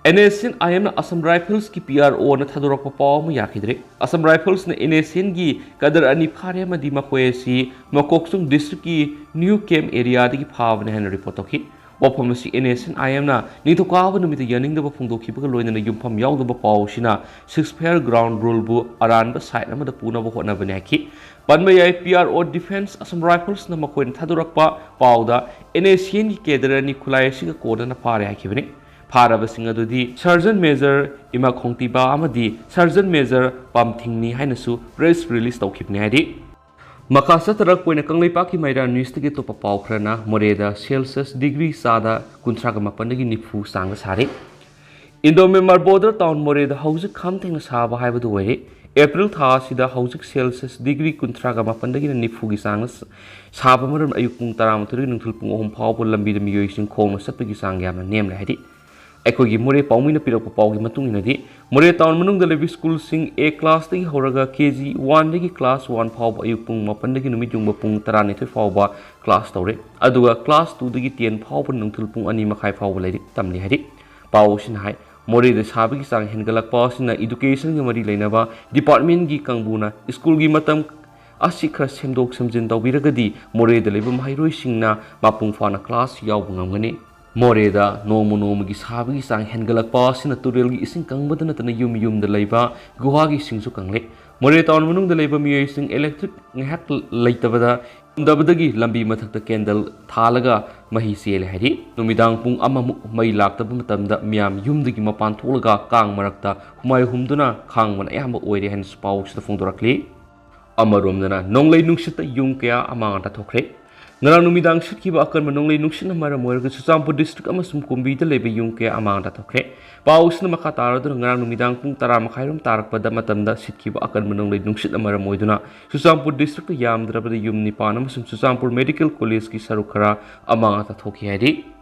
NSCN-IMꯅ Assam Riflesꯀꯤ P R Oꯅ ꯊꯥꯗꯣꯔꯛꯄ ꯄꯥꯎ ꯑꯃ ꯌꯥꯈꯤꯗ꯭ꯔꯦ꯫ Assam Riflesꯅ NSCNꯒꯤ cadre ꯑꯅꯤ ꯐꯥꯔꯦ ꯑꯃꯗꯤ ꯃꯈꯣꯏ ꯑꯁꯤ ꯃꯀꯣꯛꯆꯨꯡ districtꯀꯤ New Camp areaꯗꯒꯤ ꯐꯥꯕꯅꯤ ꯍꯥꯏꯅ report ꯇꯧꯈꯤ꯫ ꯋꯥꯐꯝ ꯑꯁꯤ NSCN-IMꯅ ꯅꯤꯡꯊꯧꯀꯥꯕ ꯅꯨꯃꯤꯠꯇ ꯌꯥꯅꯤꯡꯗꯕ ꯐꯣꯡꯗꯣꯛꯈꯤꯕꯒ ꯂꯣꯏꯅꯅ ꯌꯨꯝꯐꯝ ꯌꯥꯎꯗꯕ ꯄꯥꯎ ꯑꯁꯤꯅ ceasefire, ground ruleꯕꯨ ꯑꯔꯥꯟꯕ side ꯑꯃꯗ ꯄꯨꯅꯕ ꯍꯣꯠꯅꯕꯅꯤ ꯍꯥꯏꯈꯤ꯫ ꯄꯟꯕ ꯌꯥꯏ, P R O Defence Assam Riflesꯅ ꯃꯈꯣꯏꯅ ꯊꯥꯗꯣꯔꯛꯄ ꯄꯥꯎꯗ NSCNꯒꯤ cadre ꯑꯅꯤ ꯈꯨꯠꯂꯥꯏ ꯑꯁꯤꯒ ꯀꯣꯟꯅꯅ ꯐꯥꯔꯦ ꯍꯥꯏꯈꯤꯕꯅꯤ꯫ ꯐꯥꯔꯕꯁꯤꯡ ꯑꯗꯨꯗꯤ Sergeant Major ꯏꯃꯥ ꯈꯣꯡꯇꯤꯕꯥ ꯑꯃꯗꯤ Sergeant Major ꯄꯥꯝꯊꯤꯡꯅꯤ ꯍꯥꯏꯅꯁꯨ press release ꯇꯧꯈꯤꯕꯅꯤ ꯍꯥꯏꯔꯤ꯫ ꯃꯈꯥ ꯆꯠꯊꯔꯛꯄ ꯑꯣꯏꯅ ꯀꯪꯂꯩꯄꯥꯛꯀꯤ ꯃꯩꯔꯥ ꯅ꯭ꯌꯨꯁꯇꯒꯤ ꯑꯇꯣꯞꯄ ꯄꯥꯎ ꯈꯔꯅ ꯃꯣꯔꯦꯗ ꯁꯦꯜꯁꯤꯌꯁ ꯗꯤꯒ꯭ꯔꯤ ꯆꯥꯗ ꯀꯨꯟꯊ꯭ꯔꯥꯒ ꯃꯥꯄꯟꯗꯒꯤ ꯅꯤꯐꯨ ꯆꯥꯡꯗ ꯁꯥꯔꯤ꯫ ꯏꯟꯗꯣ ꯃ꯭ꯌꯥꯟꯃꯥꯔ ꯕꯣꯔꯗꯔ ꯇꯥꯎꯟ ꯃꯣꯔꯦꯗ ꯍꯧꯖꯤꯛ ꯈꯝ ꯊꯦꯡꯅ ꯁꯥꯕ ꯍꯥꯏꯕꯗꯨ ꯑꯣꯏꯔꯦ꯫ ꯑꯦꯄ꯭ꯔꯤꯜ ꯊꯥ ꯑꯁꯤꯗ ꯍꯧꯖꯤꯛ ꯁꯦꯜꯁꯤꯌꯁ ꯗꯤꯒ꯭ꯔꯤ ꯀꯨꯟꯊ꯭ꯔꯥꯒ ꯃꯥꯄꯟꯗꯒꯤꯅ ꯅꯤꯐꯨꯒꯤ ꯆꯥꯡꯗ ꯁ-, ꯁꯥꯕ ꯃꯔꯝ ꯑꯌꯨꯛ ꯄꯨꯡ ꯇꯔꯥꯃꯥꯊꯣꯏꯗꯒꯤ ꯅꯨꯡꯊꯤꯜ ꯄꯨꯡ ꯑꯍꯨꯝ ꯐꯥꯎꯕ ꯂꯝꯕꯤꯗ ꯃꯤꯑꯣꯏꯁꯤꯡ ꯈꯣꯡꯅ ꯆꯠꯄꯒꯤ ꯆꯥꯡ ꯌꯥꯝꯅ ꯅꯦꯝꯂꯦ ꯍꯥꯏꯔꯤ꯫ ꯑꯩꯈꯣꯏꯒꯤ ꯃꯣꯔꯦ ꯄꯥꯎꯃꯤꯅ ꯄꯤꯔꯛꯄ ꯄꯥꯎꯒꯤ ꯃꯇꯨꯡ ꯏꯟꯅꯗꯤ, ꯃꯣꯔꯦ ꯇꯥꯎꯟ ꯃꯅꯨꯡꯗ ꯂꯩꯕ ꯁ꯭ꯀꯨꯜꯁꯤꯡ ꯑꯦ ꯀ꯭ꯂꯥꯁꯇꯒꯤ ꯍꯧꯔꯒ ꯀꯦ ꯖꯤ ꯋꯥꯟꯗꯒꯤ ꯀ꯭ꯂꯥꯁ ꯋꯥꯟ ꯐꯥꯎꯕ ꯑꯌꯨꯛ ꯄꯨꯡ ꯃꯥꯄꯟꯗꯒꯤ ꯅꯨꯃꯤꯠ ꯌꯨꯡꯕ ꯄꯨꯡ ꯇꯔꯥꯅꯤꯊꯣꯏ ꯐꯥꯎꯕ ꯀ꯭ꯂꯥꯁ ꯇꯧꯔꯦ꯫ ꯑꯗꯨꯒ ꯀ꯭ꯂꯥꯁ ꯇꯨꯗꯒꯤ ꯇꯦꯟ ꯐꯥꯎꯕ ꯅꯨꯡꯊꯤꯜ ꯄꯨꯡ ꯑꯅꯤ ꯃꯈꯥꯏ ꯐꯥꯎꯕ ꯂꯥꯏꯔꯤꯛ ꯇꯝꯂꯤ ꯍꯥꯏꯔꯤ꯫ ꯄꯥꯎ ꯑꯁꯤꯅ ꯍꯥꯏ, ꯃꯣꯔꯦꯗ ꯁꯥꯕꯒꯤ ꯆꯥꯡ ꯍꯦꯟꯒꯠꯂꯛꯄ ꯑꯁꯤꯅ ꯏꯗꯨꯀꯦꯁꯟꯒ ꯃꯔꯤ ꯂꯩꯅꯕ ꯗꯤꯄꯥꯔꯠꯃꯦꯟꯒꯤ ꯀꯥꯡꯕꯨꯅ ꯁ꯭ꯀꯨꯜꯒꯤ ꯃꯇꯝ ꯑꯁꯤ ꯈꯔ ꯁꯦꯝꯗꯣꯛ ꯁꯦꯝꯖꯤꯟ ꯇꯧꯕꯤꯔꯒꯗꯤ ꯃꯣꯔꯦꯗ ꯂꯩꯕ ꯃꯍꯩꯔꯣꯏꯁꯤꯡꯅ ꯃꯄꯨꯡ ꯐꯥꯅ ꯀ꯭ꯂꯥꯁ ꯌꯥꯎꯕ ꯉꯝꯒꯅꯤ꯫ ꯃꯣꯔꯦꯗ ꯅꯣꯡꯃ ꯅꯣꯡꯃꯒꯤ ꯁꯥꯕꯒꯤ ꯆꯥꯡ ꯍꯦꯟꯒꯠꯂꯛꯄ ꯑꯁꯤꯅ ꯇꯨꯔꯦꯜꯒꯤ ꯏꯁꯤꯡ ꯀꯪꯕꯗ ꯅꯠꯇꯅ ꯌꯨꯝ ꯌꯨꯝꯗ ꯂꯩꯕ ꯒꯨꯍꯥꯒꯤ ꯏꯁꯤꯡꯁꯨ ꯀꯪꯂꯦ꯫ ꯃꯣꯔꯦ ꯇꯥꯎꯟ ꯃꯅꯨꯡꯗ ꯂꯩꯕ ꯃꯤꯑꯣꯏꯁꯤꯡ ꯏꯂꯦꯛꯇ꯭ꯔꯤꯛ ꯉꯥꯏꯍꯥꯛ ꯂꯩꯇꯕꯗ ꯉꯝꯗꯕꯗꯒꯤ ꯂꯝꯕꯤ ꯃꯊꯛꯇ ꯀꯦꯟꯗꯜ ꯊꯥꯜꯂꯒ ꯃꯍꯤ ꯆꯦꯜꯂꯦ ꯍꯥꯏꯔꯤ꯫ ꯅꯨꯃꯤꯗꯥꯡ ꯄꯨꯡ ꯑꯃꯃꯨꯛ ꯃꯩ ꯂꯥꯛꯇꯕ ꯃꯇꯝꯗ ꯃꯤꯌꯥꯝ ꯌꯨꯝꯗꯒꯤ ꯃꯄꯥꯟ ꯊꯣꯛꯂꯒ ꯀꯥꯡ ꯃꯔꯛꯇ ꯍꯨꯃꯥꯏ ꯍꯨꯝꯗꯨꯅ ꯈꯥꯡꯕꯅ ꯑꯌꯥꯝꯕ ꯑꯣꯏꯔꯦ ꯍꯥꯏꯅꯁꯨ ꯄꯥꯎꯁꯤꯗ ꯐꯣꯡꯗꯣꯔꯛꯂꯤ꯫ ꯑꯃꯔꯣꯝꯗꯅ ꯅꯣꯡꯂꯩ ꯅꯨꯡꯁꯤꯠꯇ ꯌꯨꯝ ꯀꯌꯥ ꯑꯃꯥꯡ ꯑꯇꯥ ꯊꯣꯛꯈ꯭ꯔꯦ꯫ ꯉꯔꯥꯡ ꯅꯨꯃꯤꯗꯥꯡ ꯁꯤꯠꯈꯤꯕ ꯑꯀꯟꯕ ꯅꯣꯡꯂꯩ ꯅꯨꯡꯁꯤꯠꯅ ꯃꯔꯝ ꯑꯣꯏꯔꯒ ꯆꯨꯔꯆꯥꯟꯄꯨꯔ ꯗꯤꯁꯇ꯭ꯔꯤꯛ ꯑꯃꯁꯨꯡ ꯀꯨꯝꯕꯤꯗ ꯂꯩꯕ ꯌꯨꯝ ꯀꯌꯥ ꯑꯃꯥꯡ ꯑꯇꯥ ꯊꯣꯛꯈ꯭ꯔꯦ꯫ ꯄꯥꯎꯁꯤꯅ ꯃꯈꯥ ꯇꯥꯔꯗꯨꯅ ꯉꯔꯥꯡ ꯅꯨꯃꯤꯗꯥꯡ ꯄꯨꯡ ꯇꯔꯥ ꯃꯈꯥꯏꯔꯣꯝ ꯇꯥꯔꯛꯄꯗ ꯃꯇꯝꯗ ꯁꯤꯠꯈꯤꯕ ꯑꯀꯟꯕ ꯅꯣꯡꯂꯩ ꯅꯨꯡꯁꯤꯠꯅ ꯃꯔꯝ ꯑꯣꯏꯗꯨꯅ ꯆꯨꯔꯆꯥꯟꯄꯨꯔ ꯗꯤꯁꯇ꯭ꯔꯤꯛꯇ ꯌꯥꯝꯗ꯭ꯔꯕꯗ ꯌꯨꯝ ꯅꯤꯄꯥꯟ ꯑꯃꯁꯨꯡ ꯆꯨꯔꯆꯥꯟꯄꯨꯔ ꯃꯦꯗꯤꯀꯦꯜ ꯀꯣꯂꯦꯖꯀꯤ ꯁꯔꯨꯛ ꯈꯔ ꯑꯃꯥꯡ ꯑꯇꯥ ꯊꯣꯛꯈꯤ ꯍꯥꯏꯔꯤ꯫